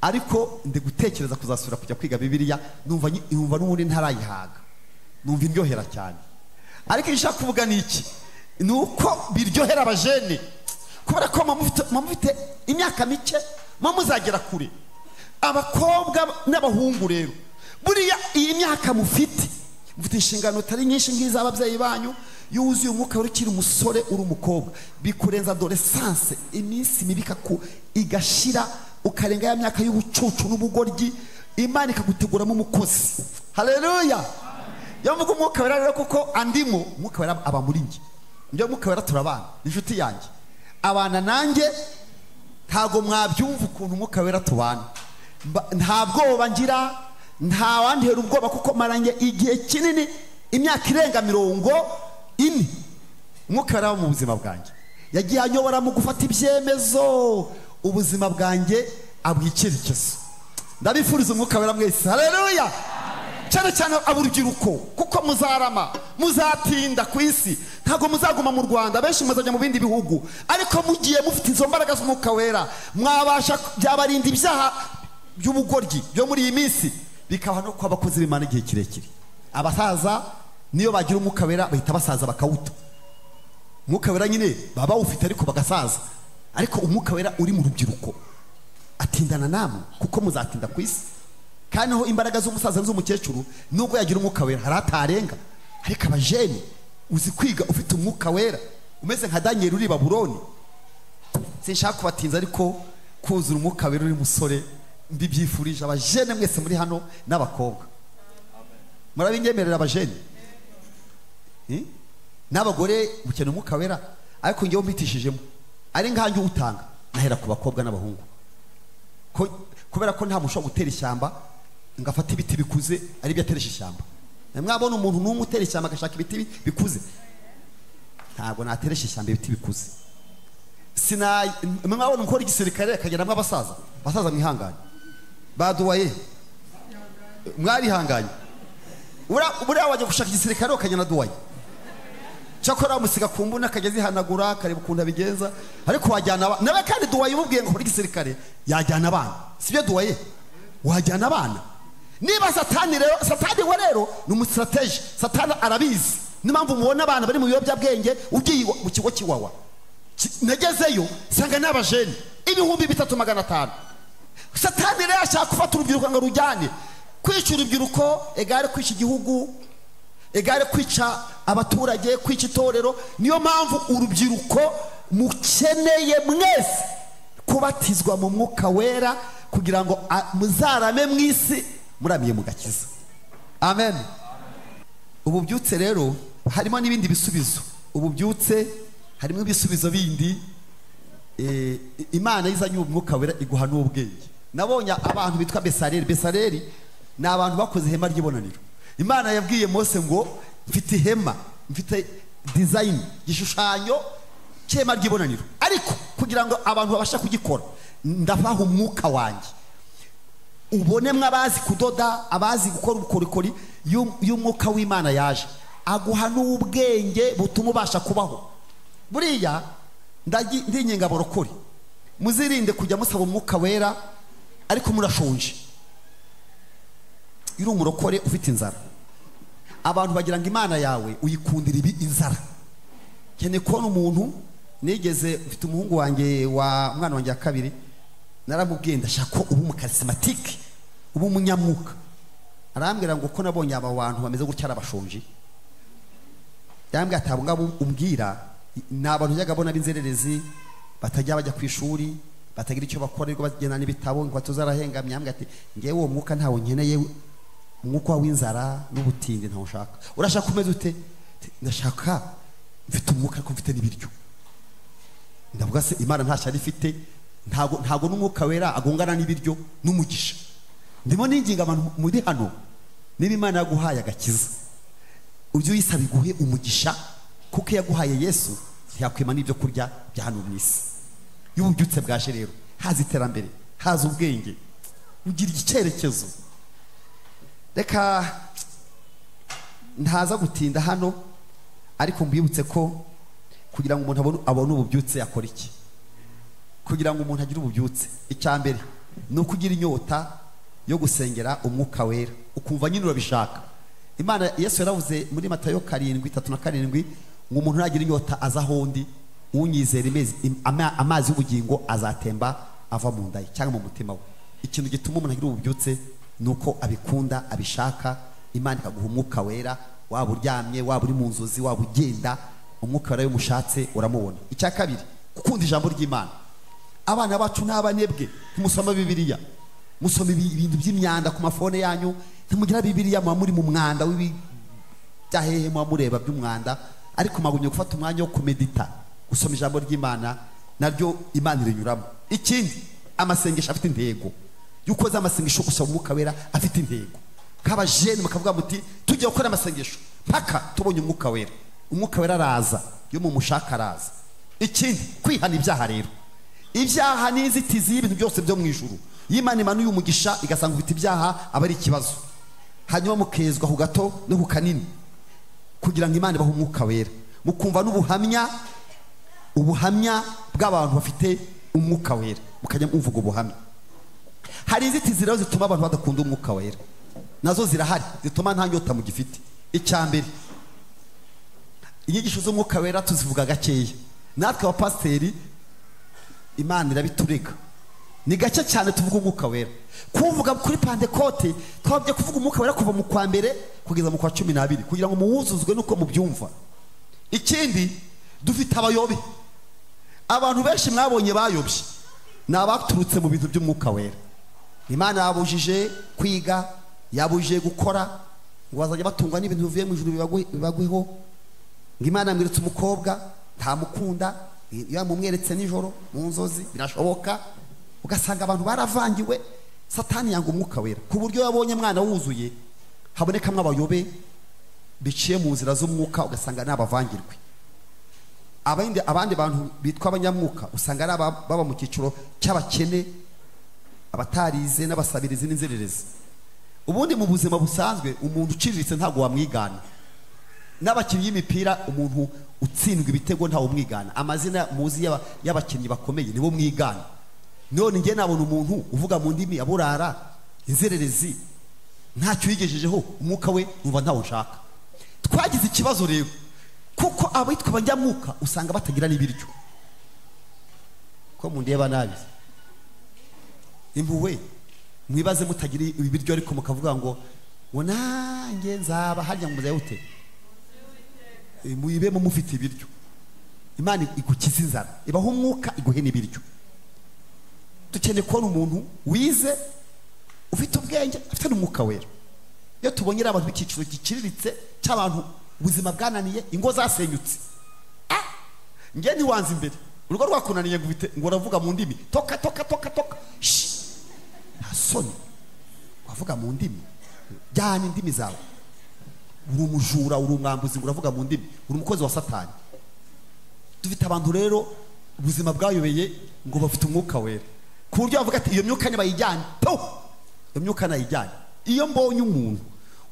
ariko ndi gutekereza kuzasubira kujya kwiga Bibiliya. Numva n'ubundi ntarayihaga, numva indyohera cyane. Ariko icyo nshaka kuvuga ni iki? Ni uko biryohera abajene, kubera ko muba mufite imyaka mike, muba muzagera kure. Abakobwa n'abahungu rero, buriya iyi myaka mufite, mufite inshingano atari nyinshi nk'iz'ababyeyi banyu. Iyo wuzuye Umwuka wari ukiri umusore, uri umukobwa, bikurenza adolescence, iminsi mibi igashira, ukarenga ya myaka y'ubucucu n'ubugoryi, Imana ikaguteguramo umukozi. Haleluya! Iyo mvuga Umwuka Wera rero, kuko andimo, Umwuka Wera aba muri njye. Njye Umwuka Wera turabana, ni inshuti yanjye, abana nanjye. Ntabwo mwabyumva ukuntu Umwuka Wera tubana. Nta bwoba ngira, nta wantera ubwoba, kuko maranye igihe kinini, imyaka irenga 40, Umwuka Wera aba mu buzima bwanjye. Yagiye anyobora mu gufata ibyemezo, ubuzima bwanjye abuha icyerekezo. Ndabifuriza Umwuka Wera mwese. Haleluya! Cyane cyane ab'urubyiruko, kuko muzarama, muzatinda ku isi, ntabwo muzaguma mu Rwanda, benshi muzajya mu bindi bihugu. Ariko mugiye mufite izo mbaraga z'Umwuka Wera, mwabasha, byabarinda ibyaha by'ubugoryi byo muri iyi minsi, bikaba no kuba abakozi b'Imana igihe kirekire. Abasaza niyo bagira Umwuka Wera, bahita basaza bakawuta. Umwuka Wera nyine baba bawufite ariko bagasaza. Ariko Umwuka Wera uri mu rubyiruko atindana namwe, kuko muzatinda ku isi. Kandi aho imbaraga z'umusaza n'z'umukecuru, nubwo yagira Umwuka Wera, hari atarenga. Ariko abajene, uzi kwiga ufite Umwuka Wera, umeze nka Daniel uri i Babuloni. Sinshaka kubatinza, ariko kuzura Umwuka Wera uri musore, mbibyifurije abajene mwese muri hano n'abakobwa. Murabinyemerera, abajene? Eh? N'abagore mukeneye Umwuka Wera, ariko ngewe mbitishijemo ari nkanjye uwutanga, nahera ku bakobwa n'abahungu. Kubera ko nta muntu ushobora gutera ishyamba ngo afate ibiti bikuze ari byo ateresha ishyamba. Mwabona umuntu n'umwe utera ishyamba agashaka ibiti bikuze? Ntabwo nateresha ishyamba ibiti bikuze. Sina mwabona umukora igisirikare akageramo abasaza? Abasaza mwihanganye, baduwaye, mwarihanganye. Buriya wajya gushaka igisirikare ukagenda duwaye, cyakora wamusiga ku mbunda akajya azihanagura, akareba ukuntu abigenza. Ariko wajyana nawe kandi duwaye umubwiye ngo ukore igisirikare, yajyana abana, sibyo duwaye? Wajyana abana. Niba Satani rero, Satani we rero ni umusitrategi, Satani arabizi. Niyo mpamvu mubona abana bari mu biyobyabwenge. Ugiye mu kigo cy'Iwawa, nagezeyo nsanga ni abajene 3500. Satani rero ashaka gufata urubyiruko ngo rujyane. Kwica urubyiruko egare kwica igihugu, egare kwica abaturage, kwica itorero. Niyo mpamvu urubyiruko mukeneye mwese kubatizwa mu mwuka wera kugira ngo muzarame mu isi muramiye mu gakiza. Amen. Ububyutse rero harimo n'ibindi bisubizo. Ububyutse harimo ibisubizo bindi. Imana izanye umwuka wera iguha n'ubwenge. Nabonye abantu bitwa Besareli. Besareli ni abantu bakoze ihema ry'ibonaniro. Imana yabwiye Mose ngo mfite ihema, mfite design, igishushanyo cy'ihema ry'ibonaniro, ariko kugira ngo abantu babashe kugikora ndabaha umwuka wanjye. Ubone abazi kudoda, abazi gukora ubukorikori. Y'umwuka w'Imana yaje aguha n'ubwenge butuma ubasha kubaho. Buriya ndinginga abarokore, muzirinde kujya musaba umwuka wera ariko murashonje. Uri umurokore ufite inzara, abantu bagira ngo Imana yawe uyikundira ibi inzara. Cyane kubona umuntu, nigeze mfite umuhungu wanjye wa mwana wanjye wa kabiri, naramubwiye ndashaka ko uba umukarismatike, uba umunyamwuka. Arambwira ngo ko nabonye aba bantu bameze gutya arabashonje. Yambwiye ati abo ngabo umbwira ni abantu njyaga bona b'inzererezi, batajya bajya ku ishuri, batagira icyo bakora, ariko bagenda n'ibitabo ngo tuzarahengamye. Yambwiye ati ngewe uwo mwuka ntawo nkeneye, umwuka w'inzara n'ubutindi ntawo nshaka. Urashaka umeze ute? Ndashaka mfite umwuka ariko mfite n'ibiryo. Ndavuga se Imana nta shyari ifite, ntago n'umwuka wera agongana n'ibiryo n'umugisha. Ndimo ninginga abantu muri hano, niba Imana yaguhaye agakiza ujye uyisaba iguhe umugisha, kuko yaguhaye Yesu ntiyakwima n'ibyo kurya bya hano mu isi. Iyo ububyutse bwaje rero haza iterambere, haza ubwenge, ugira icyerekezo. Reka ntaza gutinda hano, ariko mbibutse ko kugira ngo umuntu abone ububyutse yakora iki? Kugira ngo umuntu agire ububyutse, icya mbere ni ukugira inyota yo gusengera umwuka wera, ukumva nyine urabishaka. Imana Yesu yaravuze muri Matayo 7:37 ngo umuntu nagira inyota aza aho ndi, unyizera amazi y'ubugingo azatemba ava mu nda ye cyangwa mu mutima we. Ikintu gituma umuntu agira ububyutse ni uko abikunda, abishaka. Imana ikaguha umwuka wera, waba uryamye, waba uri mu nzozi, waba ugenda, umwuka wera iyo umushatse uramubona. Icya kabiri, gukunda ijambo ry'Imana. Abana bacu n'abanebwe ntimusoma Bibiliya, musoma ibintu by'imyanda ku mafone yanyu, ntimugira Bibiliya, muba muri mu mwanda w'ibyahehe, muba mureba by'umwanda, ariko mwagumye gufata umwanya wo kumedita, gusoma ijambo ry'Imana, naryo Imana irinyuramo. Ikindi, amasengesho afite intego. Iyo ukoze amasengesho gusaba umwuka wera afite intego, nk'abajene mukavuga muti tugiye gukora amasengesho mpaka tubonye umwuka wera. Umwuka wera araza, iyo mumushaka araza. Ikindi, kwihana ibyaha rero. Ibyaha ni inzitizi y'ibintu byose byo mu ijuru. Iyo Imana imanuye umugisha igasanga ufite ibyaha, aba ari ikibazo. Hanyuma mukezwa ku gato no ku kanini kugira ngo Imana ibahe umwuka wera. Mukumva n'ubuhamya, ubuhamya bw'abantu bafite umwuka wera, mukajya muvuga ubuhamya. Hari inzitizi rero zituma abantu badakunda umwuka wera, nazo zirahari, zituma nta nyota mugifite. Icya mbere, inyigisho z'umwuka wera tuzivuga gakeya. Natwe abapasiteri Imana irabiturega, ni gake cyane tuvuga umwuka wera. Kuvuga kuri Pantekote twabye kuvuga umwuka wera kuva mu kwa mbere kugeza mu kwa 12 kugira ngo muwuzuzwe nuko mubyumva. Ikindi, dufite abayobe. Abantu benshi mwabonye bayobye ni abaturutse mu bintu by'umwuka wera. Imana yabujije kwiga, yabujije gukora, ngo bazajya batungwa n'ibintu bivuye mu ijuru bibagweho. Ngo Imana yamweretse umukobwa ntamukunda, yamumweretse nijoro mu nzozi, birashoboka. Ugasanga abantu baravangiwe. Satani yanga umwuka wera ku buryo yabonye mwana wuzuye habonekamwe abayobe biciye mu nzira z'umwuka, ugasanga n'abavangirwe. Abandi bantu bitwa abanyamwuka usanga ari baba mu cyiciro cy'abakene, abatarize n'abasabirizi n'inzererezi. Ubundi mu buzima busanzwe umuntu uciriritse ntabwo wamwigana. N'abakinnyi b'imipira, umuntu utsindwa ibitego ntawe umwigana. Amazina muzi y'abakinnyi bakomeye nibo mwigana. None njye nabona umuntu uvuga mu ndimi aburara, inzererezi, ntacyo yigejejeho, umwuka we numva ntawo nshaka. Twagize ikibazo rero kuko abitwa abanyamwuka usanga batagira n'ibiryo. Ko mundeba nabi, impuhwe Mwibaze mutagira ibiryo ariko mukavuga ngo nanjye nzaba harya ngo muzayute. Muyibemo mufite ibiryo. Imana igukiza inzara, ibaho umwuka, iguhe n'ibiryo. Dukeneye kubona umuntu wize, ufite ubwenge, afite n'umwuka wera. Iyo tubonye abantu b'icyiciro giciriritse cy'abantu ubuzima bwananiye, ingo zasenyutse, nge ntiwanze imbere urugo rwakunaniye ngo ufite ngo uravuga mu ndimi, toka toka toka toka, nta soni wavuga mu ndimi, jyana indimi zawe. Uri umujura, uri umwambuzi, ngo uravuga mu ndimi, uri umukozi wa Satani. Dufite abantu rero ubuzima bwayobeye ngo bafite umwuka wera, ku buryo bavuga ati iyo myuka nibayijyane, iyo myuka nayijyane. Iyo mbonye umuntu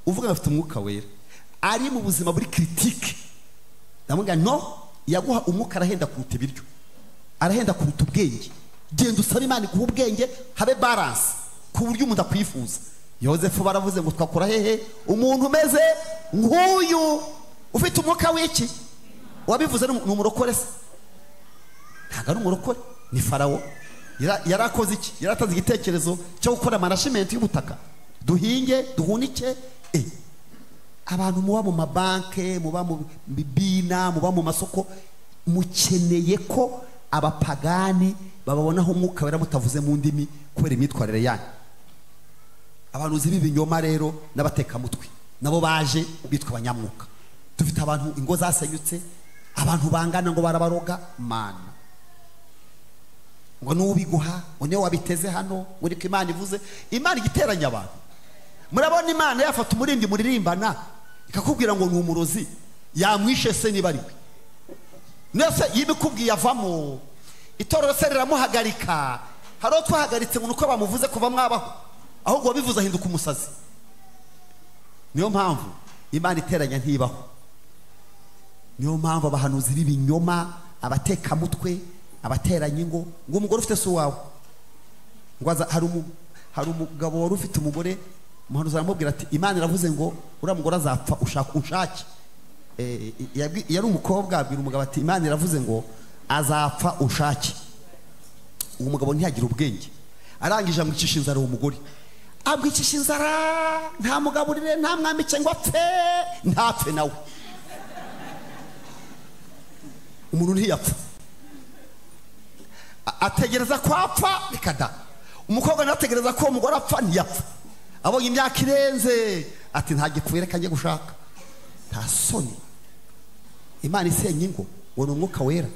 uvuga ngo afite umwuka wera ari mu buzima buri critique, ndamubwira no, yaguha umwuka arahenda kuruta ibiryo, arahenda kuruta ubwenge. Genda usabe Imana iguhe ubwenge, habe balance ku buryo umuntu akwifuza. Yozefu baravuze ngo twakora hehe umuntu umeze nk'uyu ufite umwuka w'iki? Wabivuze ni umurokore se? Ntabwo ari umurokore, ni Farawo. Yarakoze iki? Yaratanze igitekerezo cyo gukora management y'ubutaka, duhinge duhunike. Abantu muba mu mabanke, muba mu bibina, muba mu masoko, mukeneye ko abapagani bababonaho umwuka wera mutavuze mu ndimi kubera imyitwarire yanyu. Abantu uzi b'ibinyoma rero n'abatekamutwe nabo baje bitwa abanyamwuka. Dufite abantu ingo zasenyutse, abantu bangana ngo barabaroga mana, ngo n'ubiguha ngo niwe wabiteze hano, ngo niko Imana ivuze. Imana igiteranya abantu. Murabona Imana yafata umurindi muririmbana ikakubwira ngo ni umurozi, yamwishe se niba ari we? Nese yibikubwiye avamo, itorero se riramuhagarika. Hari uwo twahagaritse ngo nuko bamuvuze kuva mwabaho, ahubwo wabivuze ahinduka umusazi. Niyo mpamvu Imana iteranya ntibaho. Niyo mpamvu abahanuzi b'ibinyoma, abatekamutwe, abateranya ingo, ngo umugore ufite se wawe, ngo hari umugabo wari ufite umugore, umuhanuzi aramubwira ati Imana iravuze ngo uriya mugore azapfa, ushaka unshake. Yari umukobwa, abwira umugabo ati Imana iravuze ngo azapfa ushake. Uwo mugabo ntiyagira ubwenge, arangije amwicisha inzara uwo mugore, amwicisha inzara, nta mugaburire, nta mwambike ngo apfe, ntapfe nawe. Umuntu ntiyapfa, ategereza ko apfa bikada. Umukobwa nawe ategereza ko umugore apfa, ntiyapfa. Abonye imyaka irenze ati nta gipfuye, reka njye gushaka. Nta soni. Imana isenya ingo ngo ni umwuka wera.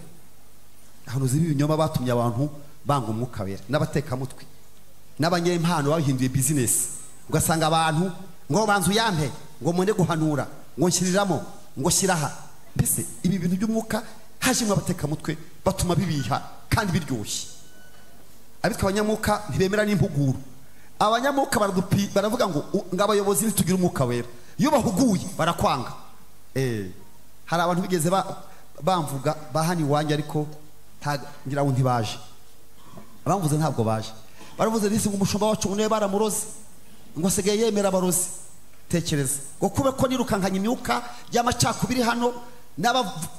Ahanuzi b'ibinyoma batumye abantu banga umwuka wera, n'abatekamutwe, n'abanyempano babihinduye business. Ugasanga abantu ngo banzu yampe, ngo mune guhanura, ngo nshyiriramo, ngo shyiraha. Mbese ibi bintu by'umwuka hajimwe abatekamutwe batuma bibiha kandi biryoshye. Abitwa abanyamuka ntibemera n'impuguro. Abanyamuka baravuga ngo abayobozi ntitugira umwuka wera. Iyo bahuguye barakwanga. Hari abantu bigeze bamvuga bahani iwanjye, ariko ngira ngo ntibaje. Abamvuze ntabwo baje. Baravuze nisi ngo umushumba wacu niwe baramuroze, ngo asigaye yemera abarozi. Tekereza ngo kube ko nirukankanya imyuka y'amacakubiri hano,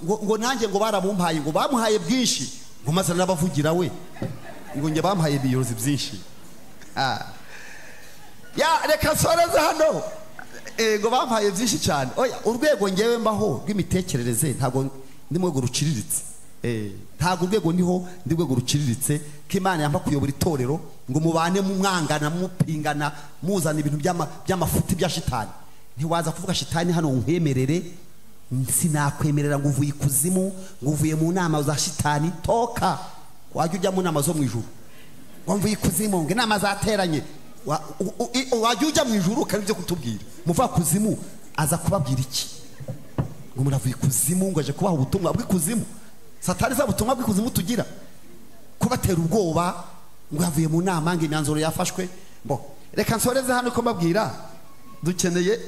ngo nanjye ngo barabumpaye, ngo bamuhaye bwinshi, ngo maze n'abavugira we ngo njye bamuhaye ibiyozi byinshi. Ya reka nsoreze hano. Ngo bampaye byinshi cyane. Oya, urwego ngewe mbaho rw'imitekerereze ntabwo ndi mu rwego ruciriritse. Ntabwo urwego niho ndi rwego ruciriritse ko Imana yampa kuyobora itorero ngo mubane mwangana, mupingana, muzana ibintu by'amafuti bya shitani. Ntiwaza kuvuga shitani hano nkwemerere, sinakwemerera ngo uvuye ikuzimu, ngo uvuye mu nama za shitani, toka wajya ujya mu nama zo mu ijuru. Ngo mvuye ikuzimu, ngo inama zateranye, wajya ujya mu ijuru kandi ibyo kutubwira. Muva kuzimu aza kubabwira iki? Ngo muravuye ikuzimu ngo aje kubaha ubutumwa bw'ikuzimu. Satani za butumwa bw'ikuzimu tugira kubatera ubwoba ngo yavuye mu nama ngo imyanzuro yafashwe. Bo reka nsoreze hano ko mbabwira, dukeneye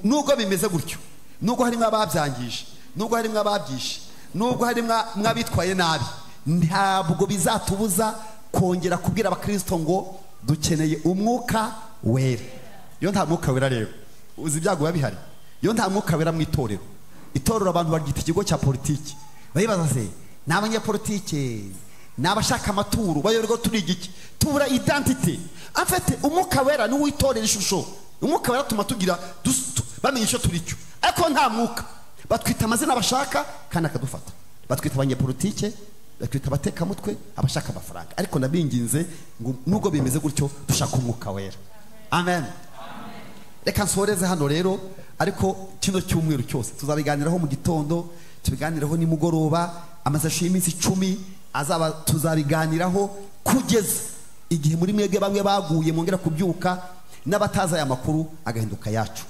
nubwo bimeze gutyo, nubwo harimo ababyangije, nubwo harimo ababyishe, nubwo harimo mwabitwaye nabi, ntabwo bizatubuza kongera kubwira abakristo ngo dukeneye umwuka wera. Iyo nta mwuka wera rero uzi ibyago biba bihari. Iyo nta mwuka wera mu itorero, itorero abantu baryita ikigo cya politiki. Bayibaza se ni abanyepolitike, N'abashaka amaturo bayoberwa turi igiki, tubura identity. En fait umwuka wera ni witorera ishusho. Umwuka wera tuma tugira bamenye icyo turi cyo. Ariko nta mwuka, batwita amazina bashaka kandi akadufata. Batwita abanyepolitike, batwita abatekamutwe, abashaka amafaranga. Ariko ndabinginze ngo nubwo bimeze gutyo dushaka umwuka wera. Amen. Reka nsoreze hano rero, ariko kino cyumweru cyose tuzabiganiraho mu gitondo, tubiganiraho nimugoroba, amasashi y'iminsi 10 azaba tuzabiganiraho kugeza igihe muri mwebwe bamwe baguye mwongera kubyuka n'abataza aya makuru agahinduka yacu.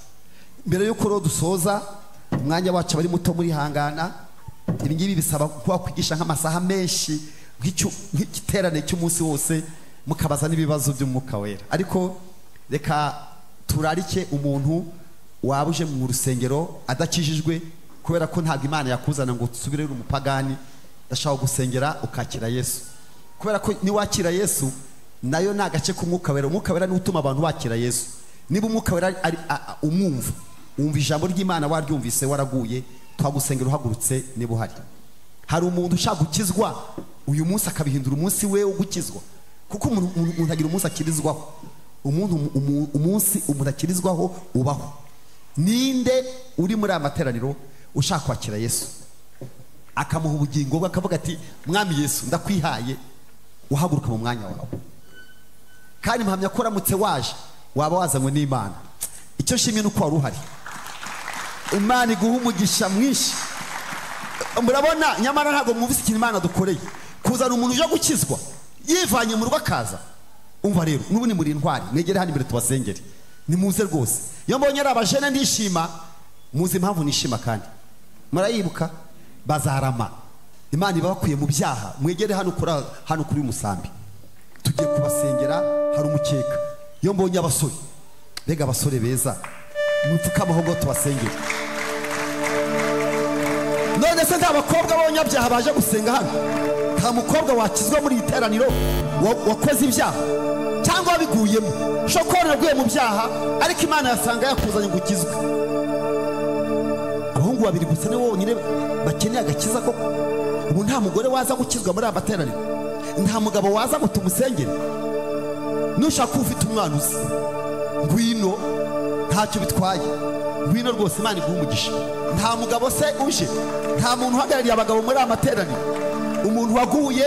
Mbere yuko rero dusoza umwanya wacu bari muto muri hangana, ibi ngibi bisaba kuba kwigisha nk'amasaha menshi nk'igiterane cy'umunsi wose, mukabaza n'ibibazo by'umwuka wera. Ariko reka turarike umuntu wabuje mu rusengero adakijijwe, kubera ko ntabwo Imana yakuzana ngo usubire uri umupagani. Ndashaka gusengera ukakira Yesu, kubera ko niwakira Yesu nayo ni agace k'umwuka wera. Umwuka wera ni utuma abantu bakira Yesu. Niba umwuka wera ari umwumva, umva ijambo ry'Imana waryumvise waraguye, twagusengera uhagurutse niba uhari. Hari umuntu ushaka gukizwa uyu munsi akabihindura umunsi we wo gukizwa, kuko umuntu agira umunsi akirizwaho. Umunsi umuntu akirizwaho ubaho. Ninde uri muri aya materaniro ushaka kwakira Yesu akamuha ubugingo bwe, akavuga ati Mwami Yesu ndakwihaye, uhaguruka mu mwanya wawe. Kandi mpamya ko uramutse waje waba wazanywe n'Imana. Icyo nshimye nuko wari uhari. Imana iguha umugisha mwinshi. Murabona nyamara ntabwo mwumvise ikintu Imana dukoreye, kuzana umuntu uje gukizwa yivanye mu rugo akaza. Umva rero n'ubu ni muri intwari, mwegere hano imbere tubasengere, nimuze rwose. Iyo mbonye ari abajene ndishima, muzi impamvu nishima kandi murayibuka, bazarama. Imana ibakwiye mu byaha. Mwegere hano kuri hano kuri musambi, tugiye kubasengera. Hari umukeka. Iyo mbonye abasore, mbega abasore beza, mupfukamaho ngo tubasengere. None se nta bakobwa b'abanyabyaha baje gusenga hano? Nta mukobwa wakizwa muri iteraniro wakoze ibyaha cyangwa wabiguyemo? Shokora yaguye mu byaha, ariko Imana yasanga yakuzanye ngo ukizwe. Abahungu babiri gusa ni bonyine bakeneye agakiza koko. Ubu nta mugore waza gukizwa muri aya materaniro, nta mugabo waza ngo tumusengere. Nushaka ufite umwana uzi, ngwino, ntacyo bitwaye, ngwino rwose, Imana iguhe umugisha. Nta mugabo se uje, nta muntu uhagarariye abagabo muri aya materaniro, umuntu waguye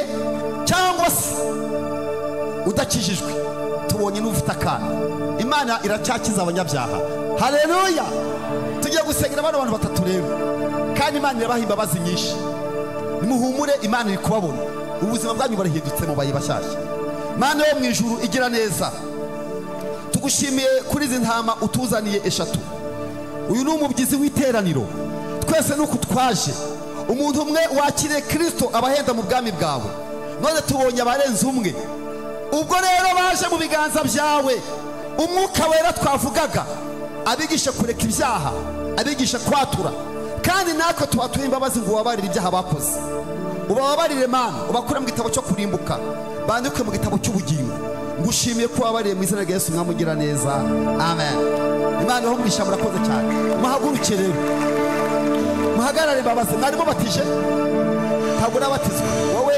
cyangwa se udakijijwe, tubonye n'ufite akana. Imana iracyakiza abanyabyaha. Haleluya. Tugiye gusengera bano bantu batatu rero, kandi Imana irabaha imbabazi nyinshi. Nimuhumure, Imana iri kubabona, ubuzima bwanyu barahindutse mubaye bashyashya. Mana yo mu ijuru igira neza, tugushimiye kuri izi ntama utuzaniye 3. Uyu ni umubyizi w'iteraniro, twese nuko twaje. Umuntu umwe wakiriye Kristo abahenda mu bwami bwawe, none tubonye abarenze umwe. Ubwo rero baje mu biganza byawe, umwuka wera twavugaga abigisha kureka ibyaha, abigisha kwatura, kandi natwe tubatuye imbabazi ngo ubabarire ibyaha bakoze. Ubababarire Mana, ubakure mu gitabo cyo kurimbuka, bandikwe mu gitabo cy'ubugingo. Ngushimiye ko wabariye mu izina rya Yesu mwamugira neza. Amen. Imana ibahe umugisha, murakoze cyane. Muhaguruke rero, muhagarare babaze. Mwarimo batije? Ntabwo urabatizwa wowe,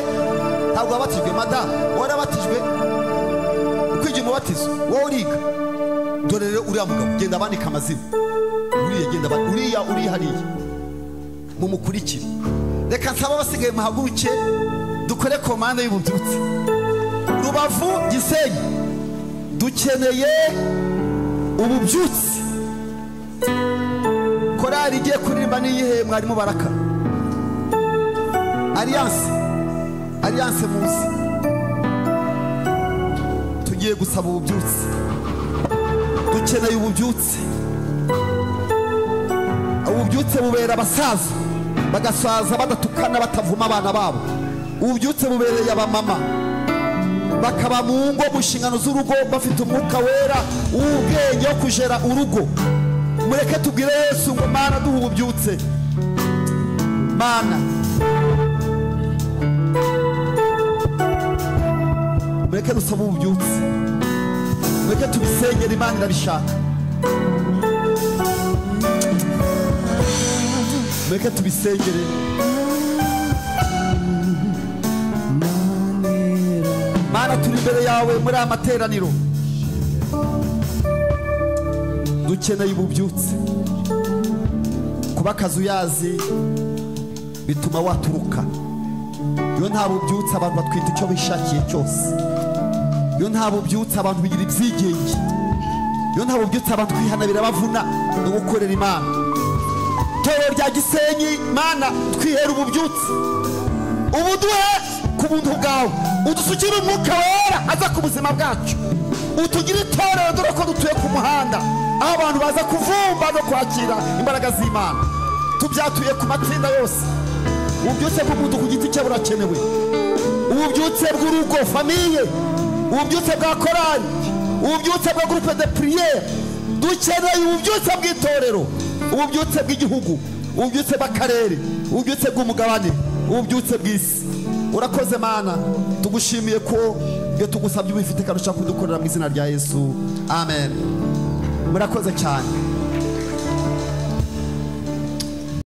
ntabwo wabatijwe madamu, wowe warabatijwe ukwigira umubatizo, wowe uriga. Dore rero uriya mugabo genda bandika amazina, uriya genda uriya uri hariya, mumukurikire. Reka nsaba abasigaye muhaguruke dukore komande y'ububyutse. Rubavu, Gisenyi, dukeneye ububyutse. Korali igiye kuririmba n'iyihe mwarimu Baraka? Alliance, Alliance muzi. Tugiye gusaba ububyutse, dukeneye ububyutse. Ububyutse bubera abasaza bagasaza badatukana batavuma abana babo. Ububyutse bubereye abamama bakaba mu ngo mu nshingano z'urugo bafite umwuka wera w'ubwenge wo kujera urugo. Mureke tubwire Yesu ngo Mana duha ububyutse. Mana mureke dusabe ububyutse, mureke tubisengere, Imana irabishaka. Mureke tubisengere. imbere yawe muri aya materaniro. Dukeneye ububyutse. Kuba akazuyazi bituma waturuka. Iyo nta bubyutse abantu batwita icyo bishakiye cyose. Iyo nta bubyutse abantu bigira ibyigenge. Iyo nta bubyutse abantu kwihana birabavuna no gukorera Imana. Itorero rya Gisenyi, Mana twihera ububyutse, ubuduhe ku buntu bwawe, udusukire umwuka wera aza ku buzima bwacu, utugire itorero dore ko dutuye ku muhanda aho abantu baza kuvumba no kwakira imbaraga z'Imana. Tubyatuye ku matsinda yose. Ububyutse bw'umuntu ku giti cye burakenewe, ububyutse bw'urugo famille, ububyutse bwa korali, ububyutse bwa groupe de prière. Dukeneye ububyutse bw'itorero, ububyutse bw'igihugu, ububyutse bw'akarere, ububyutse bw'umugabane, ububyutse bw'isi. Urakoze Mana, tugushimiye ko iyo tugusabye ubifite kandi ushaka kudukorera mu izina rya Yesu. Amen. Murakoze cyane.